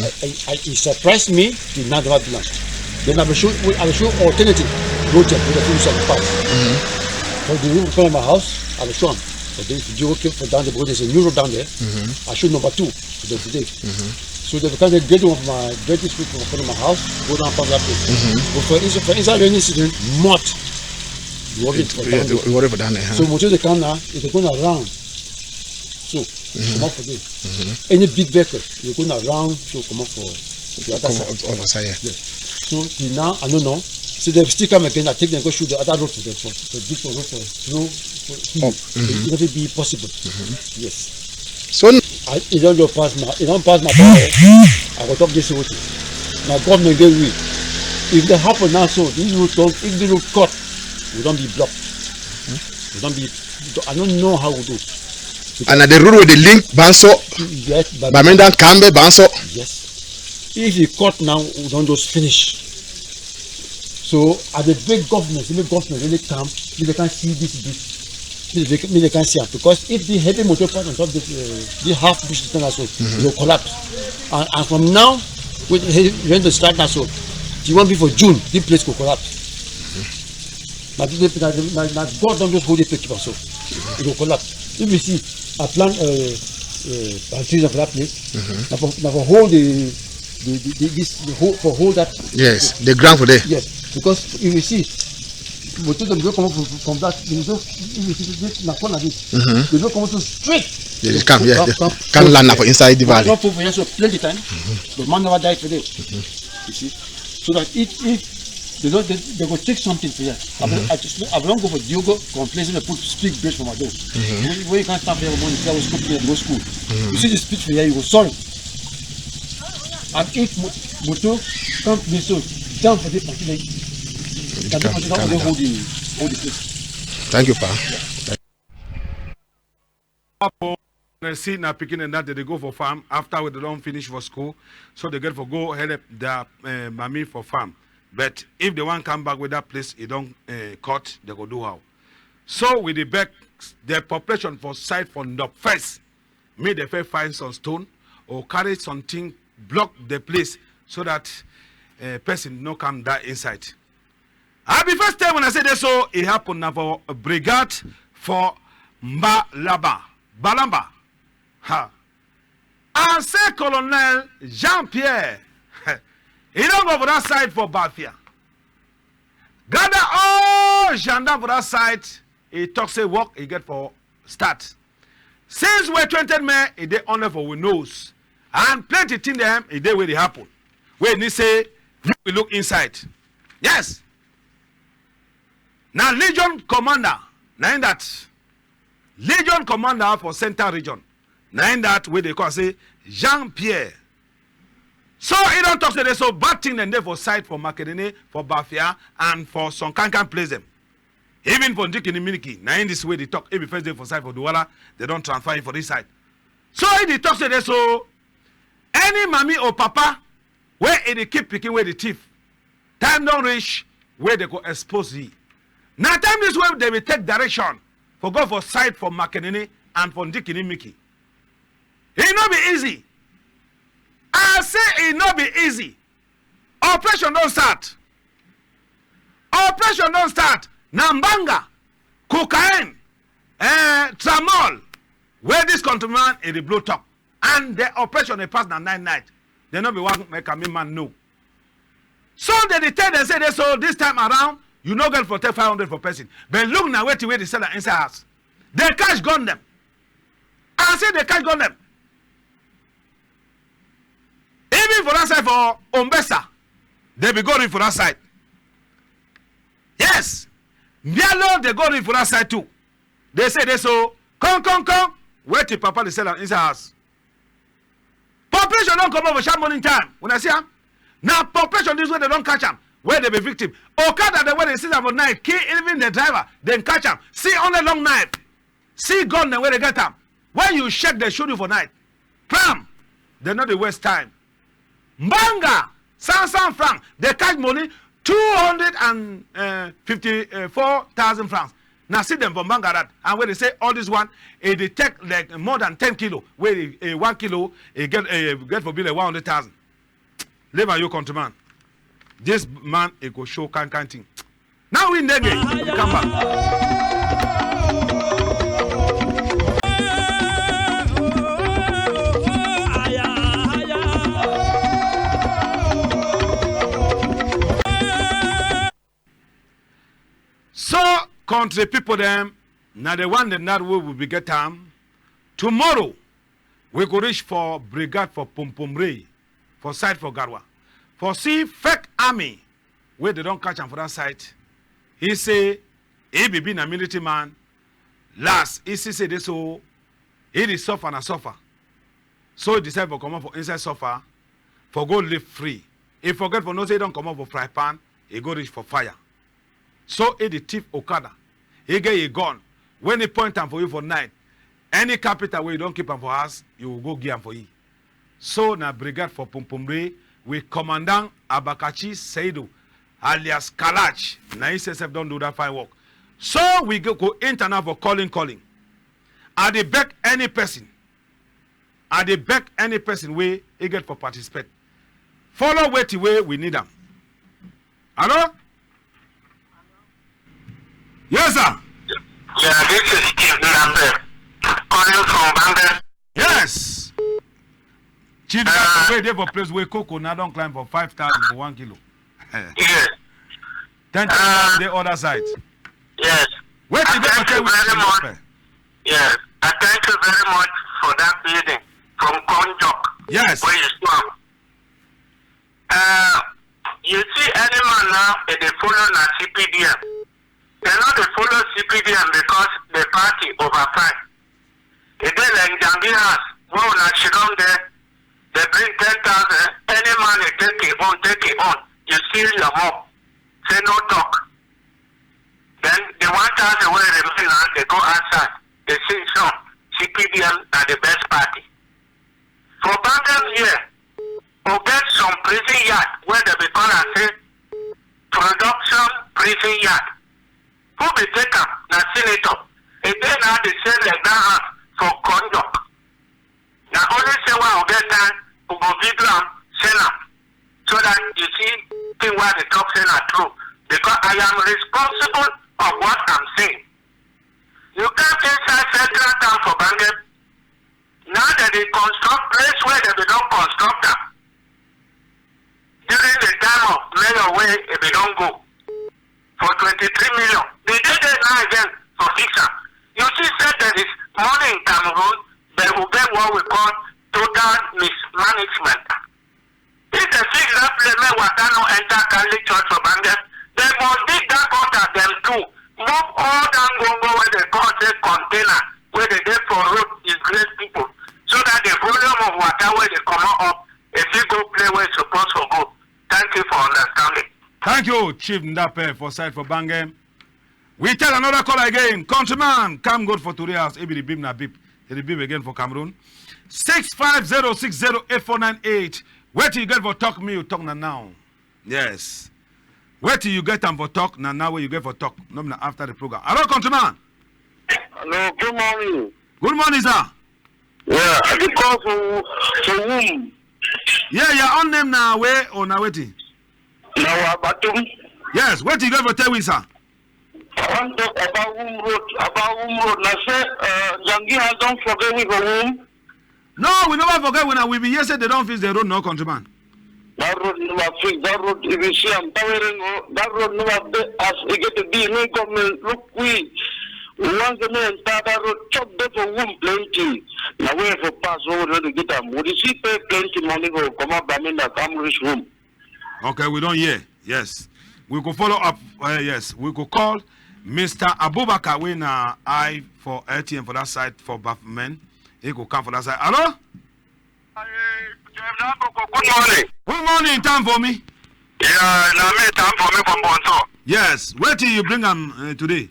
I, I, I, it surprised me, they not ever build am. Then I will show, I will show alternative road dem, with the things of the past. So they will come to my house, I will show them. But then if you go for down there, because there's a new road down there, I show number two for them today. So they become the great one for my greatest people for my house, go down past that place. But for inside, for inside rainy season, mud. You walk it for down there. You walk it for down there, huh? So motor dey come now, if they go around. So, comot for there. Any big vehicle, you go around, so comot for the other side. Other side, yeah. Yeah. So till now, I no know. So they still come again, I take them go shoot the other road for them, for, for this one, road for slow, for hill. It no fit be possible. Yes. So I, e don just pass my, e don pass my power. I go talk this whole thing. My government get weak. If that happen now, so this road don, if the road cut, we don be blocked. We don be, I no know how we do. And na the road wey dey link Banso, yes, but Bamenda, Nkambe, Banso. Yes. If e cut now, we don just finish. So I dey beg government, make government really come, make they can see this bridge. Make they, make they can see am, because if the heavy motor pass on top this, uh, the half bridge, this thing so, e go collapse. And, and from now, with heavy rain to start now so, the one be for June, the place go collapse. Na, na, na, na God don just hold the place keep am so. E go collapse. If you see, I plant, uh, uh, palm trees for that place. Na for, na for hold the, the, the, the, this, the whole, for hold that. Yes, the ground for there. Yes, because if you see, motor dem no comot from, from that. They no, if you see this, na corner this. They no comot so straight. They just come, yeah, come, they come land na for inside the valley. Come for here so plenty time, but man never die for there. You see, so that if, if they don't, they, they go take something for here. I, I just, I don't go for Diogo complain say they put big bridge for my door. When, when you can't stand for your money, tell us go play, go school. You see the speech for here, you go sorry. And if mo-, motor come play so, down for the party, like, that the party don hold the, hold the place. Thank you, pa. Una see na pikin dem that dey go for farm after wey dey don finish for school, so dey get for go help their, eh, mami for farm. But if dey wan come back wey that place e don, eh, cut, dey go do how? So we dey beg the population for side for Ndop first, make dey first find some stone or carry something block the place so that, eh, person no come die inside. I be first time when I say this, so e happen na for brigade for Mbalaba, Mbalamba. Ha. I say Colonel Jean-Pierre, e don go for that side for Bafia. Gather all gendarme for that side, e talk say work e get for start. Since wey twenty May, e dey only for we nose. And plenty thing dem, e dey wey dey happen. Wey need say, make we look inside. Yes. Na Legion Commander, na him that. Legion Commander for Central Region, na him that wey dey call say Jean-Pierre. So e don talk say dey so bad thing dem dey for side for Makerere, for Bafia, and for some kind kind place dem. Even for Ndikini Miniki, na him this wey dey talk. If e first dey for side for Douala, dey don transfer him for this side. So e dey talk say dey so any mami or papa wey e dey keep pikin wey dey thief, time don reach wey dey go expose yi. Na time this wey dey be take direction for go for side for Makerere and for Ndikini Miniki. E no be easy. I say e no be easy. Operation don start. Operation don start. Na mbanga, cocaine, eh, tramadol, wey this countryman e dey blow talk. And the operation dey pass na nine night. Dem no be wan make am make man know. So dem dey tell dem say dey so this time around, you no get for take five hundred for person. But look na wetin wey dey sell am inside house. Dey catch gun dem. I say dey catch gun dem. Even for that side for Ombessa, dey be go reach for that side. Yes, Mbialo dey go reach for that side too. Dey say dey so, come, come, come. Wetin papa dey sell am inside house. Population don comot for sharp morning time. Una see am? Na population this wey dey don catch am, wey dey be victim. Okada dem wey dey seize am for night, kill even the driver, dem catch am. See only long knife. See gun dem wey dey get am. When you shake, dey shoot you for night. Clam! Dem no dey waste time. Mbanga, Cent, cent francs. Dey catch money, two hundred and fifty-four thousand francs. Na see dem for Mbangarat. And when dey say all this one, e dey take, like, more than ten kilo. Wey, eh, one kilo, e get, eh, get for be like one hundred thousand. Leave am, you countryman. This man, e go show kind, kind thing. Now we ndenge, we come back. So, country people dem, na the one dem that wey we be get am. Tomorrow, we go reach for brigade for Pompomre, for side for Garoua, for see fake army wey dey don catch am for that side. He say he be, be na military man. Last, he see say this so, he dey suffer na suffer. So he decide for comot for inside suffer, for go live free. He forget for know say he don comot for fry pan, he go reach for fire. So he dey thief okada. He get yi gun. When he point am for you for night, any capital wey you don keep am for house, you go go give am for yi. So na brigade for Pompomre, we commandant Abakachi Seidu, alias Kalach, na yi sef don do that fine work. So we go, go enter now for calling, calling. I dey beg any person, I dey beg any person wey e get for participate. Follow wetin wey we need am. Hello? Yes, sir. Yeah, this is Chief Ndambe calling from Bangladesh. Yes. Chief Ndambe wey dey for place wey cocoa now don climb for five thousand for one kilo. Yes. Ten thousand dey other side. Yes. Wait, I thank you very much. Yes, I thank you very much for that reading from Konjok. Yes. Where you from? Uh, you see, any man now, e dey follow na C P D M. Dem no dey follow C P D M because the party over five. E dey like Njangi house, wey una sidon there, dem bring ten thousand, any man e take yi own, take yi own. You seal your mouth, say no talk. Then the one thousand wey remain now, dem go outside, dem sing song, C P D M na the best party. For Bangam here, we get some prison yard wey dem be call am say production prison yard. Who be take am? Na senator. E dey now dey sell like that house for Konjok. Na only say when we get time, we go video am, send am, so that you see thing wey I dey talk say na true. Because I am responsible of what I'm saying. You come inside central town for Bangam, now dem dey construct place wey dem be don construct am during the time of mayor wey e be don go for twenty-three million. Dem dey there now again for fix am. You see say there is money in Cameroon, but we get what we call total mismanagement. If dem fix that place, make water no enter Catholic Church for Bangam, dem must dig that gutter dem too. Move all that ngongo wey dem call say container wey dey dey for road, disgrace people, so that the volume of water wey dey comot up, e fit go place wey e suppose for go. Thank you for understanding. Thank you, Chief Ndape, for side for Bangam. We take another call again. Countryman, come good for today house. E be the beep na beep. E dey beep again for Cameroon. Six five zero six zero eight four nine eight. Wetin you get for talk, me you talk na now. Yes. Wetin you get am for talk na now, wey you get for talk. No be na after the program. Hello, countryman. Hello, good morning. Good morning, sir. Yeah, I dey call for, for whom? Yeah, your own name na where or na wetin? Na wa Batum. Yes, wetin you get for tell we, sir? I wan talk about Wum Road. About Wum Road. Na say, uh, Njangi house don forget we for Wum. No, we never forget wuna. We be hear say dem don fix the road, no, countryman. That road never fix. That road, if you see am, Tawerengo, that road never dey as e get to be. Make government look we. We wan say make dem start that road. Chop dey for Wum plenty. Na where for pass, wey we no dey get am. We dey see pay plenty money for comot Bamenda come reach Wum. Okay, we don hear. Yes. We go follow up. Uh, yes, we go call Mister Abubakar, wey na eye for L T N for that side for Bafmen. He go come for that side. Hello? Good morning. Good morning, time for me. Yeah, na me, time for me from Bonso. Yes, wetin you bring am, uh, today?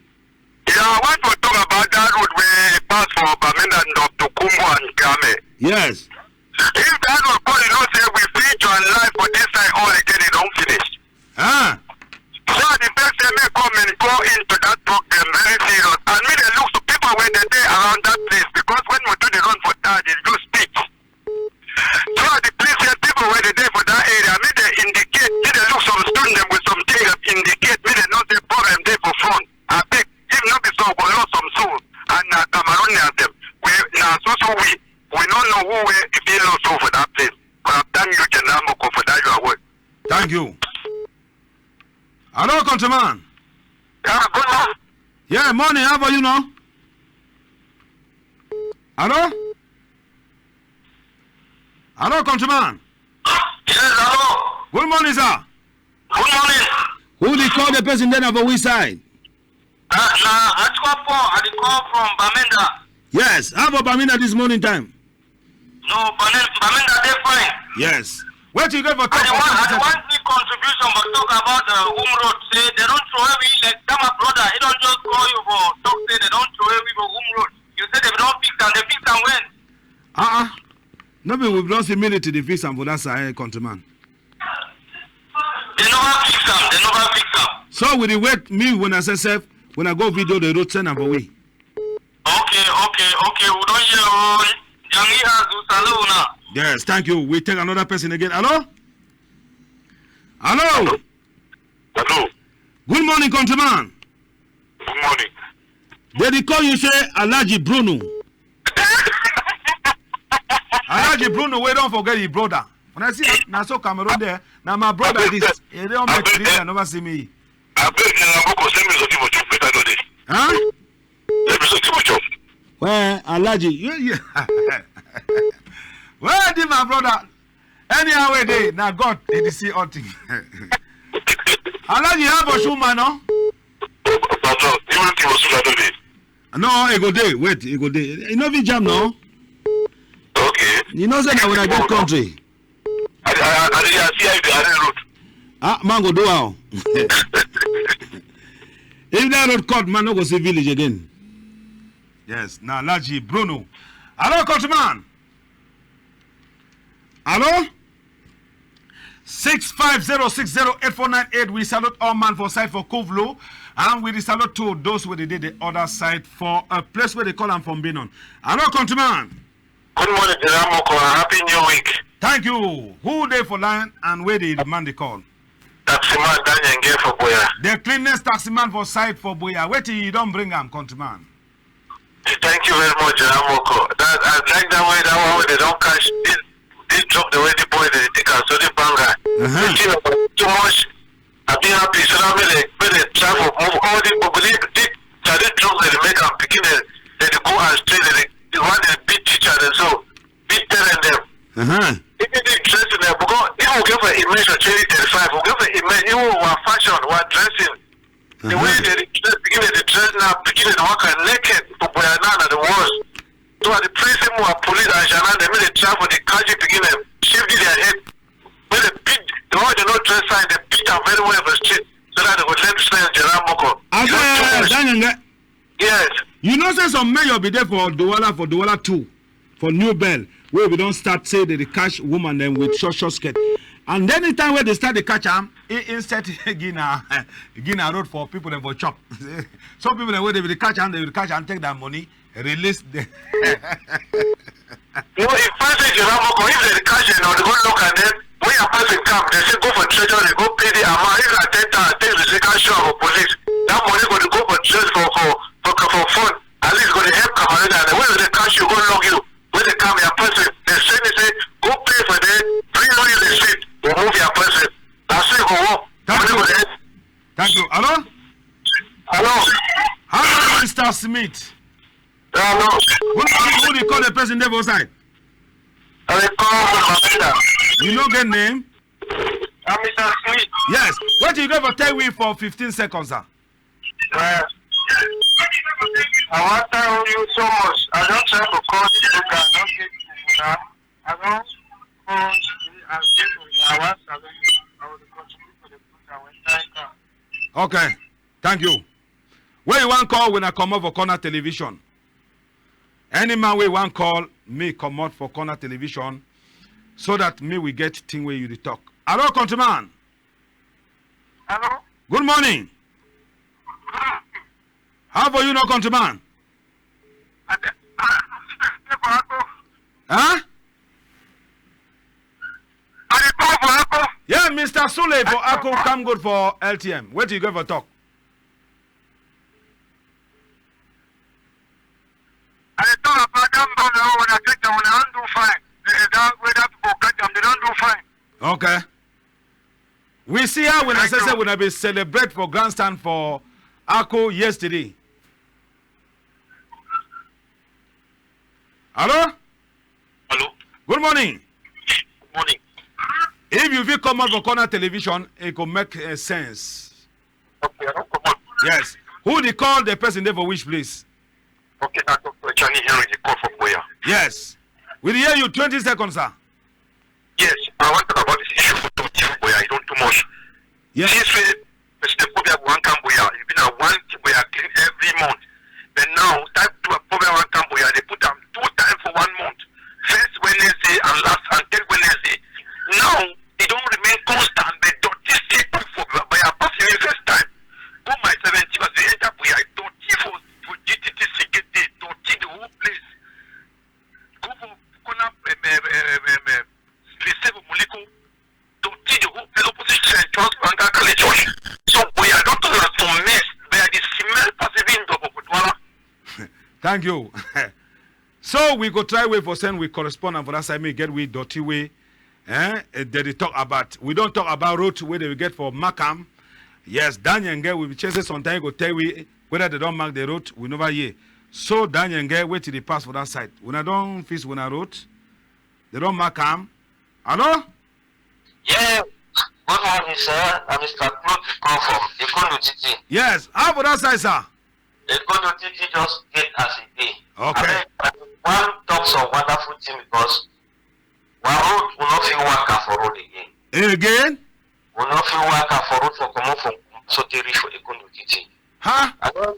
Yeah, I want to talk about that road wey pass for Bamenda, Ndop to Kumbo and Kame. Yes. If that one call, you know say we fit join life for this side all again, e don finish. Ah. So I dey beg say make government go into that talk dem very serious. And make dem look to people wey dey dey around that place, because when Mutu dey run for town, dey do speech. So I dey plead say people wey dey dey for that area, make dem indicate, make dem look some stone dem with something dem indicate, make dem know say problem dey for front. Abeg, if no be so, we go lost some soul. And na Cameroonians dem. We, na so so we. We no know who wey e fit lost soul for that place. But I thank you, General Moko, for that your word. Thank you. Hello, countryman. Yeah, good morning. Yeah, morning. How are you now? Hello? Hello, countryman. Yes, hello. Good morning, sir. Good morning. Who dey call, the person dey na for which side? Uh, na Atukwapo, I dey call from Bamenda. Yes, how about Bamenda this morning time? No, Bamenda, Bamenda dey fine. Yes. Wetin you get for talk? I dey want, I dey want make contribution for talk about the Wum Road. Say dem don throw away, like, that my brother, e don just call you for talk say dem don throw away for Wum Road. You say dem don fix am, dem fix am when? Uh-uh. No be we don see military dey fix am for that side, countryman. Dem never fix am, dem never fix am. So we dey wait, me, when I say sef, when I go video the road, send am for we. Okay, okay, okay, we don hear o. Jangi Azu, salute una. Yes, thank you. We take another person again. Hello? Hello? Hello? Good morning, countryman. Good morning. Dem dey call you say Alhaji Bruno. Alhaji Bruno, wey don forget yi brother. When I see na so Cameroon there, na my brother this. E don make three years, never see me. Abeg, General Moko, send me something for chop, make I no dey. Huh? Send me something for chop. Well, Alhaji, you, you. Well, this my brother. Anyhow wey dey, na God dey see all thing. Alhaji, how about you, man, no? But no, even thing was I no dey. No, e go dey. Wait, e go dey. E no fit jam now. Okay. You know say na when I get country. I, I, I, I see how you dey arrange road. Ah, man go do how? If that road cut, man no go see village again. Yes, na Alhaji Bruno. Hello, countryman. Hello? Six five zero six zero eight four nine eight. We salute all man for side for Kovlo. And we dey salute to those wey dey dey the other side for a place wey dey call am for Mbinon. Hello, countryman. Good morning, General Moko, and happy new week. Thank you. Who dey for line and where the man dey call? Taximan Daniel Nge for Boya. The cleanest taximan for side for Boya. Wetin you don bring am, countryman? Thank you very much, General Moko. That, I like that way, that one wey dem don catch this, this drug, the way the boy dey take am, so the banger. Uh-huh. The thing about too much. I be happy, so that make dem, make dem try for move all the, but believe this, that this drug dem dey make am, pikin dem, dem dey go astray, dem dey, the one dem beat teacher dem, so beat parent dem. Uh-huh. If you dey interested dem, because if we get for immersion twenty thirty-five, we get for immersion, even our fashion, our dressing, the way dem dey dress, pikin dem dey dress now, pikin dem dey waka naked for Boya now, na the worst. So I dey pray say more police and gendarme dem make dem try for dey catch the pikin dem, shave their head, make dem beat the one wey dem no dress fine, dem beat am very well for street, so that dem go learn sense, General Moko. As, you know, uh, too much. Daniel, yes. You know say some mayor be dey for Douala, for Douala two, for New Bell, wey we don start say dem dey catch woman dem with short, short skirt. And anytime wey dem start dey catch am, i-, instead give na, give na road for people dem for chop. Some people dem wey dem be dey catch am, dem be dey catch am, take their money, release dem. No, if person General Moko, if dem catch dem, dem go look and then when your person come, dem say go for treasury, go pay the amount. If na ten thousand, take the second show for police. That money go dey go for treasury for, for, for, for fund. At least go dey help Cameroon. And when dem catch you, go lock you. When dem come, your person, dem say me say go pay for them, bring only receipt, remove your person. Na so e go work. Thank you. Money go dey help. Thank you. Hello? Hello? Hello, Mister Smith. Hello? Who, who, who dey call, the person dey for side? I dey call from Bamenda. You no get name? I'm Mister Smith. Yes. Wetin you get for tell we for fifteen seconds, sir? Uh, I wan thank you so much. I don try to call this program, I don get you now. I don call you and say to you, I wan salute you. I will contribute to the program when time come. Okay. Thank you. Where you wan call when I comot for corner television? Any man wey wan call me comot for corner television, so that me we get thing wey you dey talk. Hello, countryman. Hello. Good morning. How for you, no countryman? I dey, I dey for Ako. Huh? I dey call for Ako. Yeah, Mister Sule for Ako, come good for L T M. Wetin you get for talk? I dey talk about that man now, when I take them, when I don't do fine. Eh, that way that people catch them, they don't do fine. Okay. We see how when I say, say when I be celebrate for grandstand for Ako yesterday. Hello? Hello? Good morning. Good morning. If you fit come out for corner television, it go make, uh, sense. Okay, I don comot. Yes. Who dey call, the person dey for which place? Okay, na Doctor Chani Henry dey call for Buea. Yes. We dey hear you, twenty seconds, sir. Yes, I wan talk about this issue for Doctor Buea. E don too much. Yes. Since wey President Paul Biya go wan come Buea, e be na one thing wey I clean every month. But now, time to Paul Biya wan come Buea, they put am two times for one month. First Wednesday and last and third Wednesday. Now, e don remain constant, but dirty still put for Buea pass even first time. Go my seventy, as we enter Buea, dirty for, for G T T C get there, dirty the whole place. Go for corner, um, um, um, um, um, um, lycée for Muliko, dirty the whole place opposite Saint John's Anglican Catholic Church. So Buea don turn am to mess, but I dey smell pass even Ndobo for Douala. Thank you. So we go try way for send we correspondent for that side, make get we dirty way. Eh? Eh, they dey talk about. We don talk about road wey they will get for mark am. Yes, Daniel Nge, we be chasing sometime go tell we whether they don mark the road, we never hear. So Daniel Nge, wetin dey pass for that side? Una don fix una road? They don mark am? Hello? Yeah. Good morning, sir. I'm Mister Claude dey call from Ekondo Titi. Yes. How for that side, sir? Ekondo Titi just get as e dey. Okay. Abeg, I wan talk some wonderful thing because our road, we no fit waka for road again. Again? We no fit waka for road for comot from Kumbaso take reach for Ekondo Titi. Huh? And then,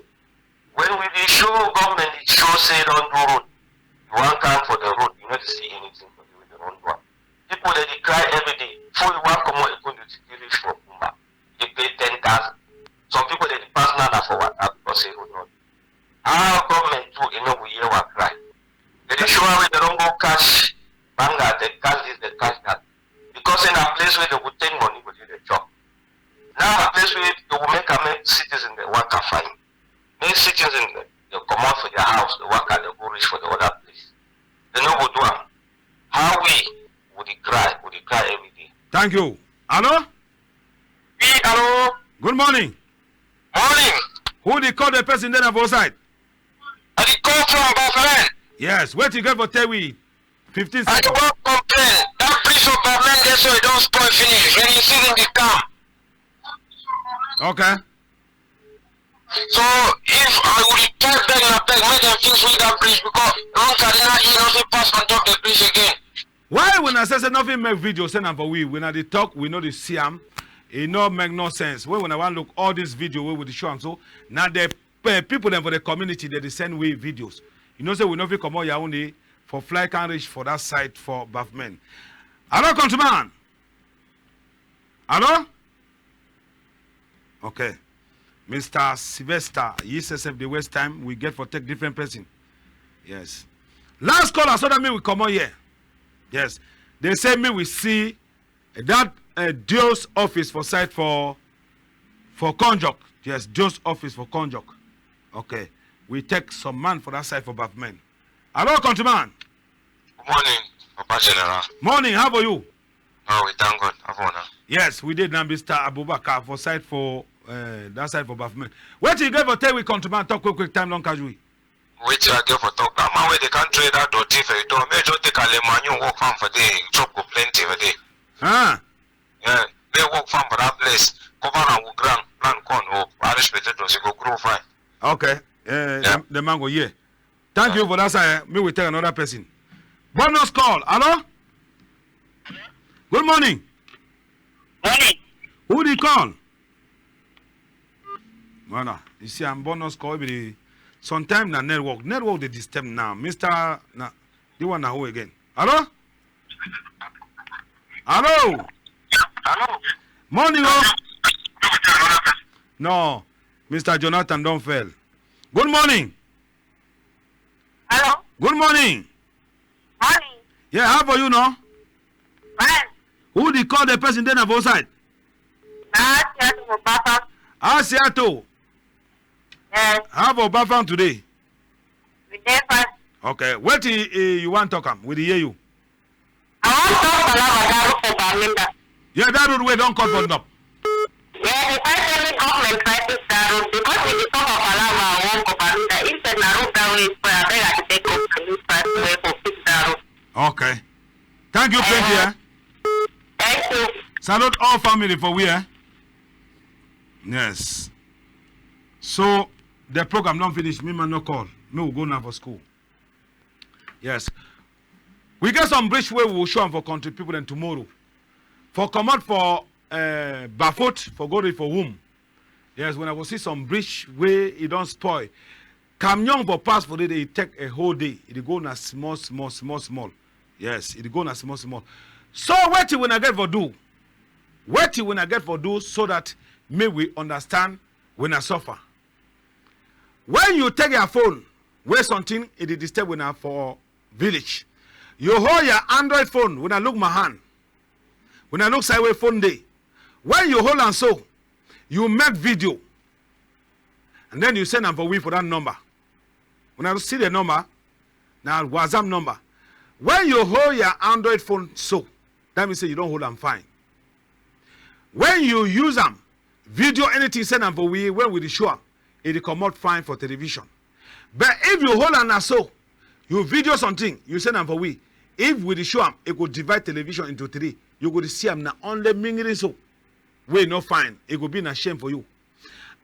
when we dey show government, dey show say don do road, you wan come for the road, you no dey see anything for the way they don do am. People dey dey cry every day. Before you wan comot Ekondo Titi reach for Kumba, you pay ten thousand. Some people dey dey pass now na for waka because say road no dey. Our government too, e no go hear our cry. They dey show how they don go catch banga, they catch this, they catch that. Because say na place wey they go take money go dey dey chop. Now na place wey they go make am make citizen dey waka fine. Make citizen dey, dey comot for their house, dey waka, dey go reach for the other place. They no go do am. How we, we dey cry, we dey cry every day. Thank you. Hello? Hello. Good morning. Morning. Who dey call, the person dey na for side? I dey call from Bafmen. Yes, wetin you get for tell we? Fifteen seconds. I dey wan complain. That bridge for Bafmen dey so e don spoil finish. Rainy season dey come. Okay. So if I would try beg na beg, make dem fix we that bridge because Rome Cardinal E no fit pass on top the bridge again. Why una say, say nothing make video send am for we? When I dey talk, we no dey see am. E no make no sense. When una wan look all this video wey we dey show am so, na the, eh, people dem for the community dem dey send we videos. You know say we no fit comot Yaoundé for fly can reach for that side for Bafmen. Hello, countryman. Hello? Okay. Mister Sylvester, yi sef dey waste time. We get for take different person. Yes. Last caller, so that me we comot here. Yes. They say me we see that, uh, D O's office for side for, for Konjok. Yes, D O's office for Konjok. Okay. We take some man for that side for Bafmen. Hello, countryman. Good morning, Papa General. Morning, how are you? Oh, we thank God. How for now? Yes, we dey na Mister Abubakar for side for, uh, that side for Bafmen. Wetin you get for tell we, countryman? Talk quick, quick. Time don catch we. Wetin I get for talk? That man wey dey come trade that dirty for you door, make just take Alemanyo work farm for there. Chop go plenty for there. Huh? Yeah, make work farm for that place. Cover am with ground, plant corn or Irish potatoes, e go grow fine. Okay. Uh, yeah. The, the man go here. Thank you for that side. Me we take another person. Bonus call. Hello? Good morning. Morning. Who dey call? Voilà. You see, I'm bonus call. Be the, sometime na network. Network dey disturb now. Mister Na, the one na who again? Hello? Hello. Hello. Morning o. No, Mister Jonathan don fail. Good morning. Hello. Good morning. Morning. Yeah, how for you, no? Fine. Who dey call, the person dey na for side? Na Asiato for Bafang. Asiato. Yes. How for Bafang today? We dey fine. Okay, wetin, eh, you wan talk am? We dey hear you. I wan talk palava that road for Bamenda. Yeah, that road wey don cut for top. Yeah, the fight any government try fix that road because we dey talk of palava, I wan go Bamenda. Instead na road that way spoil, abeg I dey beg government make try way for fix that road. Okay. Thank you plenty, eh? Thank you. Salute all family for we, eh? Yes. So, the program don finish. Me man no call. Me we go now for school. Yes. We get some bridge wey we go show am for country people dem tomorrow. For comot for, eh, Bafut, for go reach for Wum. Yes, wuna go see some bridge wey e don spoil. Camion for pass for there, e take a whole day. E dey go na small, small, small, small. Yes, e dey go na small, small. So wetin wuna get for do? Wetin wuna get for do so that make we understand wuna suffer? When you take your phone, wey something e dey disturb wuna for village, you hold your Android phone, wuna look my hand, wuna look side wey phone dey. When you hold am so, you make video, and then you send am for we for that number. Wuna see the number, na WhatsApp number. When you hold your Android phone so, that mean say you don hold am fine. When you use am, video anything, send am for we, when we dey show am, e dey comot fine for television. But if you hold am na so, you video something, you send am for we, if we dey show am, e go divide television into three. You go dey see am na only mingiri so, wey no fine. E go be na shame for you.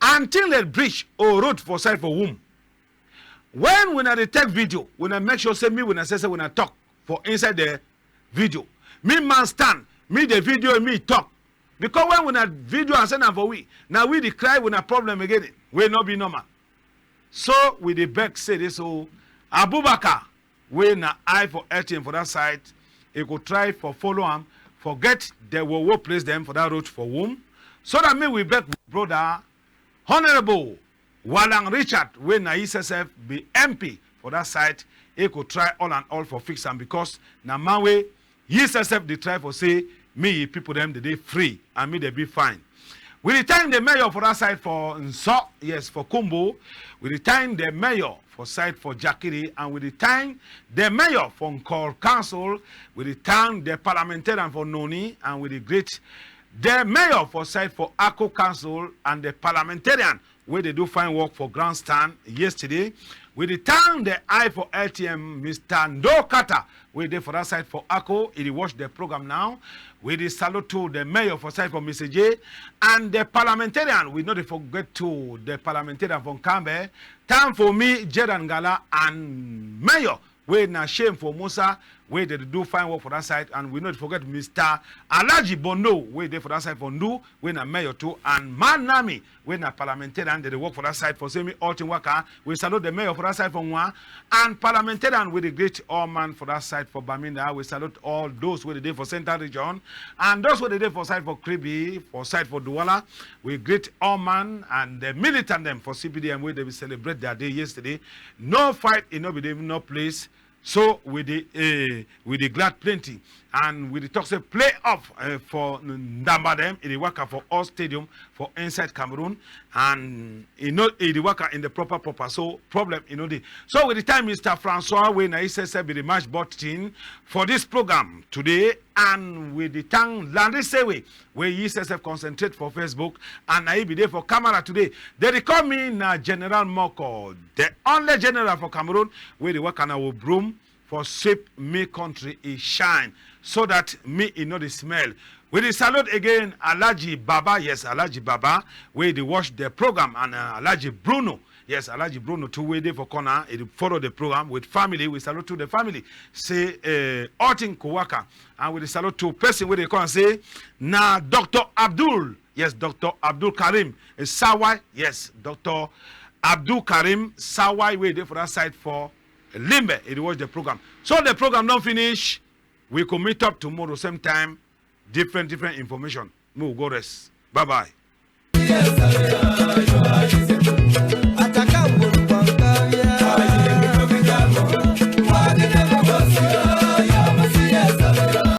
And thing like bridge or road for side for Wum, when wuna dey take video, wuna make sure say me wuna say say wuna talk for inside the video. Me man stand, me the video, me talk. Because when wuna video and send am for we, na we dey cry wuna problem again, wey no be normal. So we dey beg say this so Abubakar, wey na eye for L T M for that side, e go try for follow am, for get the wowo place dem for that road for Wum, so that me we beg brother Honorable Walang Richard, wey na yi sef be M P for that side, e go try all and all for fix am because na man wey yi sef dey try for say me yi people dem dey dey free and me dey be fine. We dey thank the mayor for that side for Nso, yes, for Kumbo. We dey thank the mayor for side for Jakiri, and we dey thank the mayor for Nkor Council. We dey thank the parliamentarian for Noni, and we dey greet the mayor for side for Ako Council and the parliamentarian wey dey do fine work for grandstand yesterday. We dey thank the eye for L T M, Mister Ndo Kata, wey dey for that side for Ako. E dey watch the program now. We dey salute to the mayor for side for Misaje and the parliamentarian. We no dey forget to the parliamentarian for Nkambe. Time for me, Jedan Ngala and mayor wey na shame for Musa, wey dey do fine work for that side, and we no dey forget Mister Alhaji Bondo, wey dey for that side for Ndu, wey na mayor too, and Man Nami, wey na parliamentarian, dey dey work for that side for say me all thing waka. We salute the mayor for that side for Nwa, and parliamentarian, we dey greet all man for that side for Bamenda. We salute all those wey dey dey for central region, and those wey dey dey for side for Kribi, for side for Douala. We greet all man and the militant dem for C P D M wey dey be celebrate their day yesterday. No fight, e no be dey no place. So we dey, eh, we dey glad plenty, and we dey talk say playoff, eh, for Ndamba dem, e dey waka for all stadium for inside Cameroon, and e no, e dey waka in the proper proper. So problem e no dey. So we dey thank Mister Francois wey na yi sef be the match button for this program today, and we dey thank Landry Sewe wey yi sef concentrate for Facebook, and na yi be dey for camera today. Dey dey call me na General Moko, the only general for Cameroon wey dey waka na with broom for sweep me country e shine, so that me e no dey smell. We dey salute again Alhaji Baba, yes, Alhaji Baba, wey dey watch the program, and, uh, Alhaji Bruno, yes, Alhaji Bruno too, wey dey for corner, e dey follow the program with family. We salute to the family, say, eh, all thing go waka. And we dey salute to person wey dey call am say na Doctor Abdul, yes, Doctor Abdul Karim, eh, Sawai, yes, Doctor Abdul Karim Sawai, wey dey for that side for Limbe, e dey watch the program. So the program don finish. We go meet up tomorrow same time. different, different information. Make we go rest. Bye bye.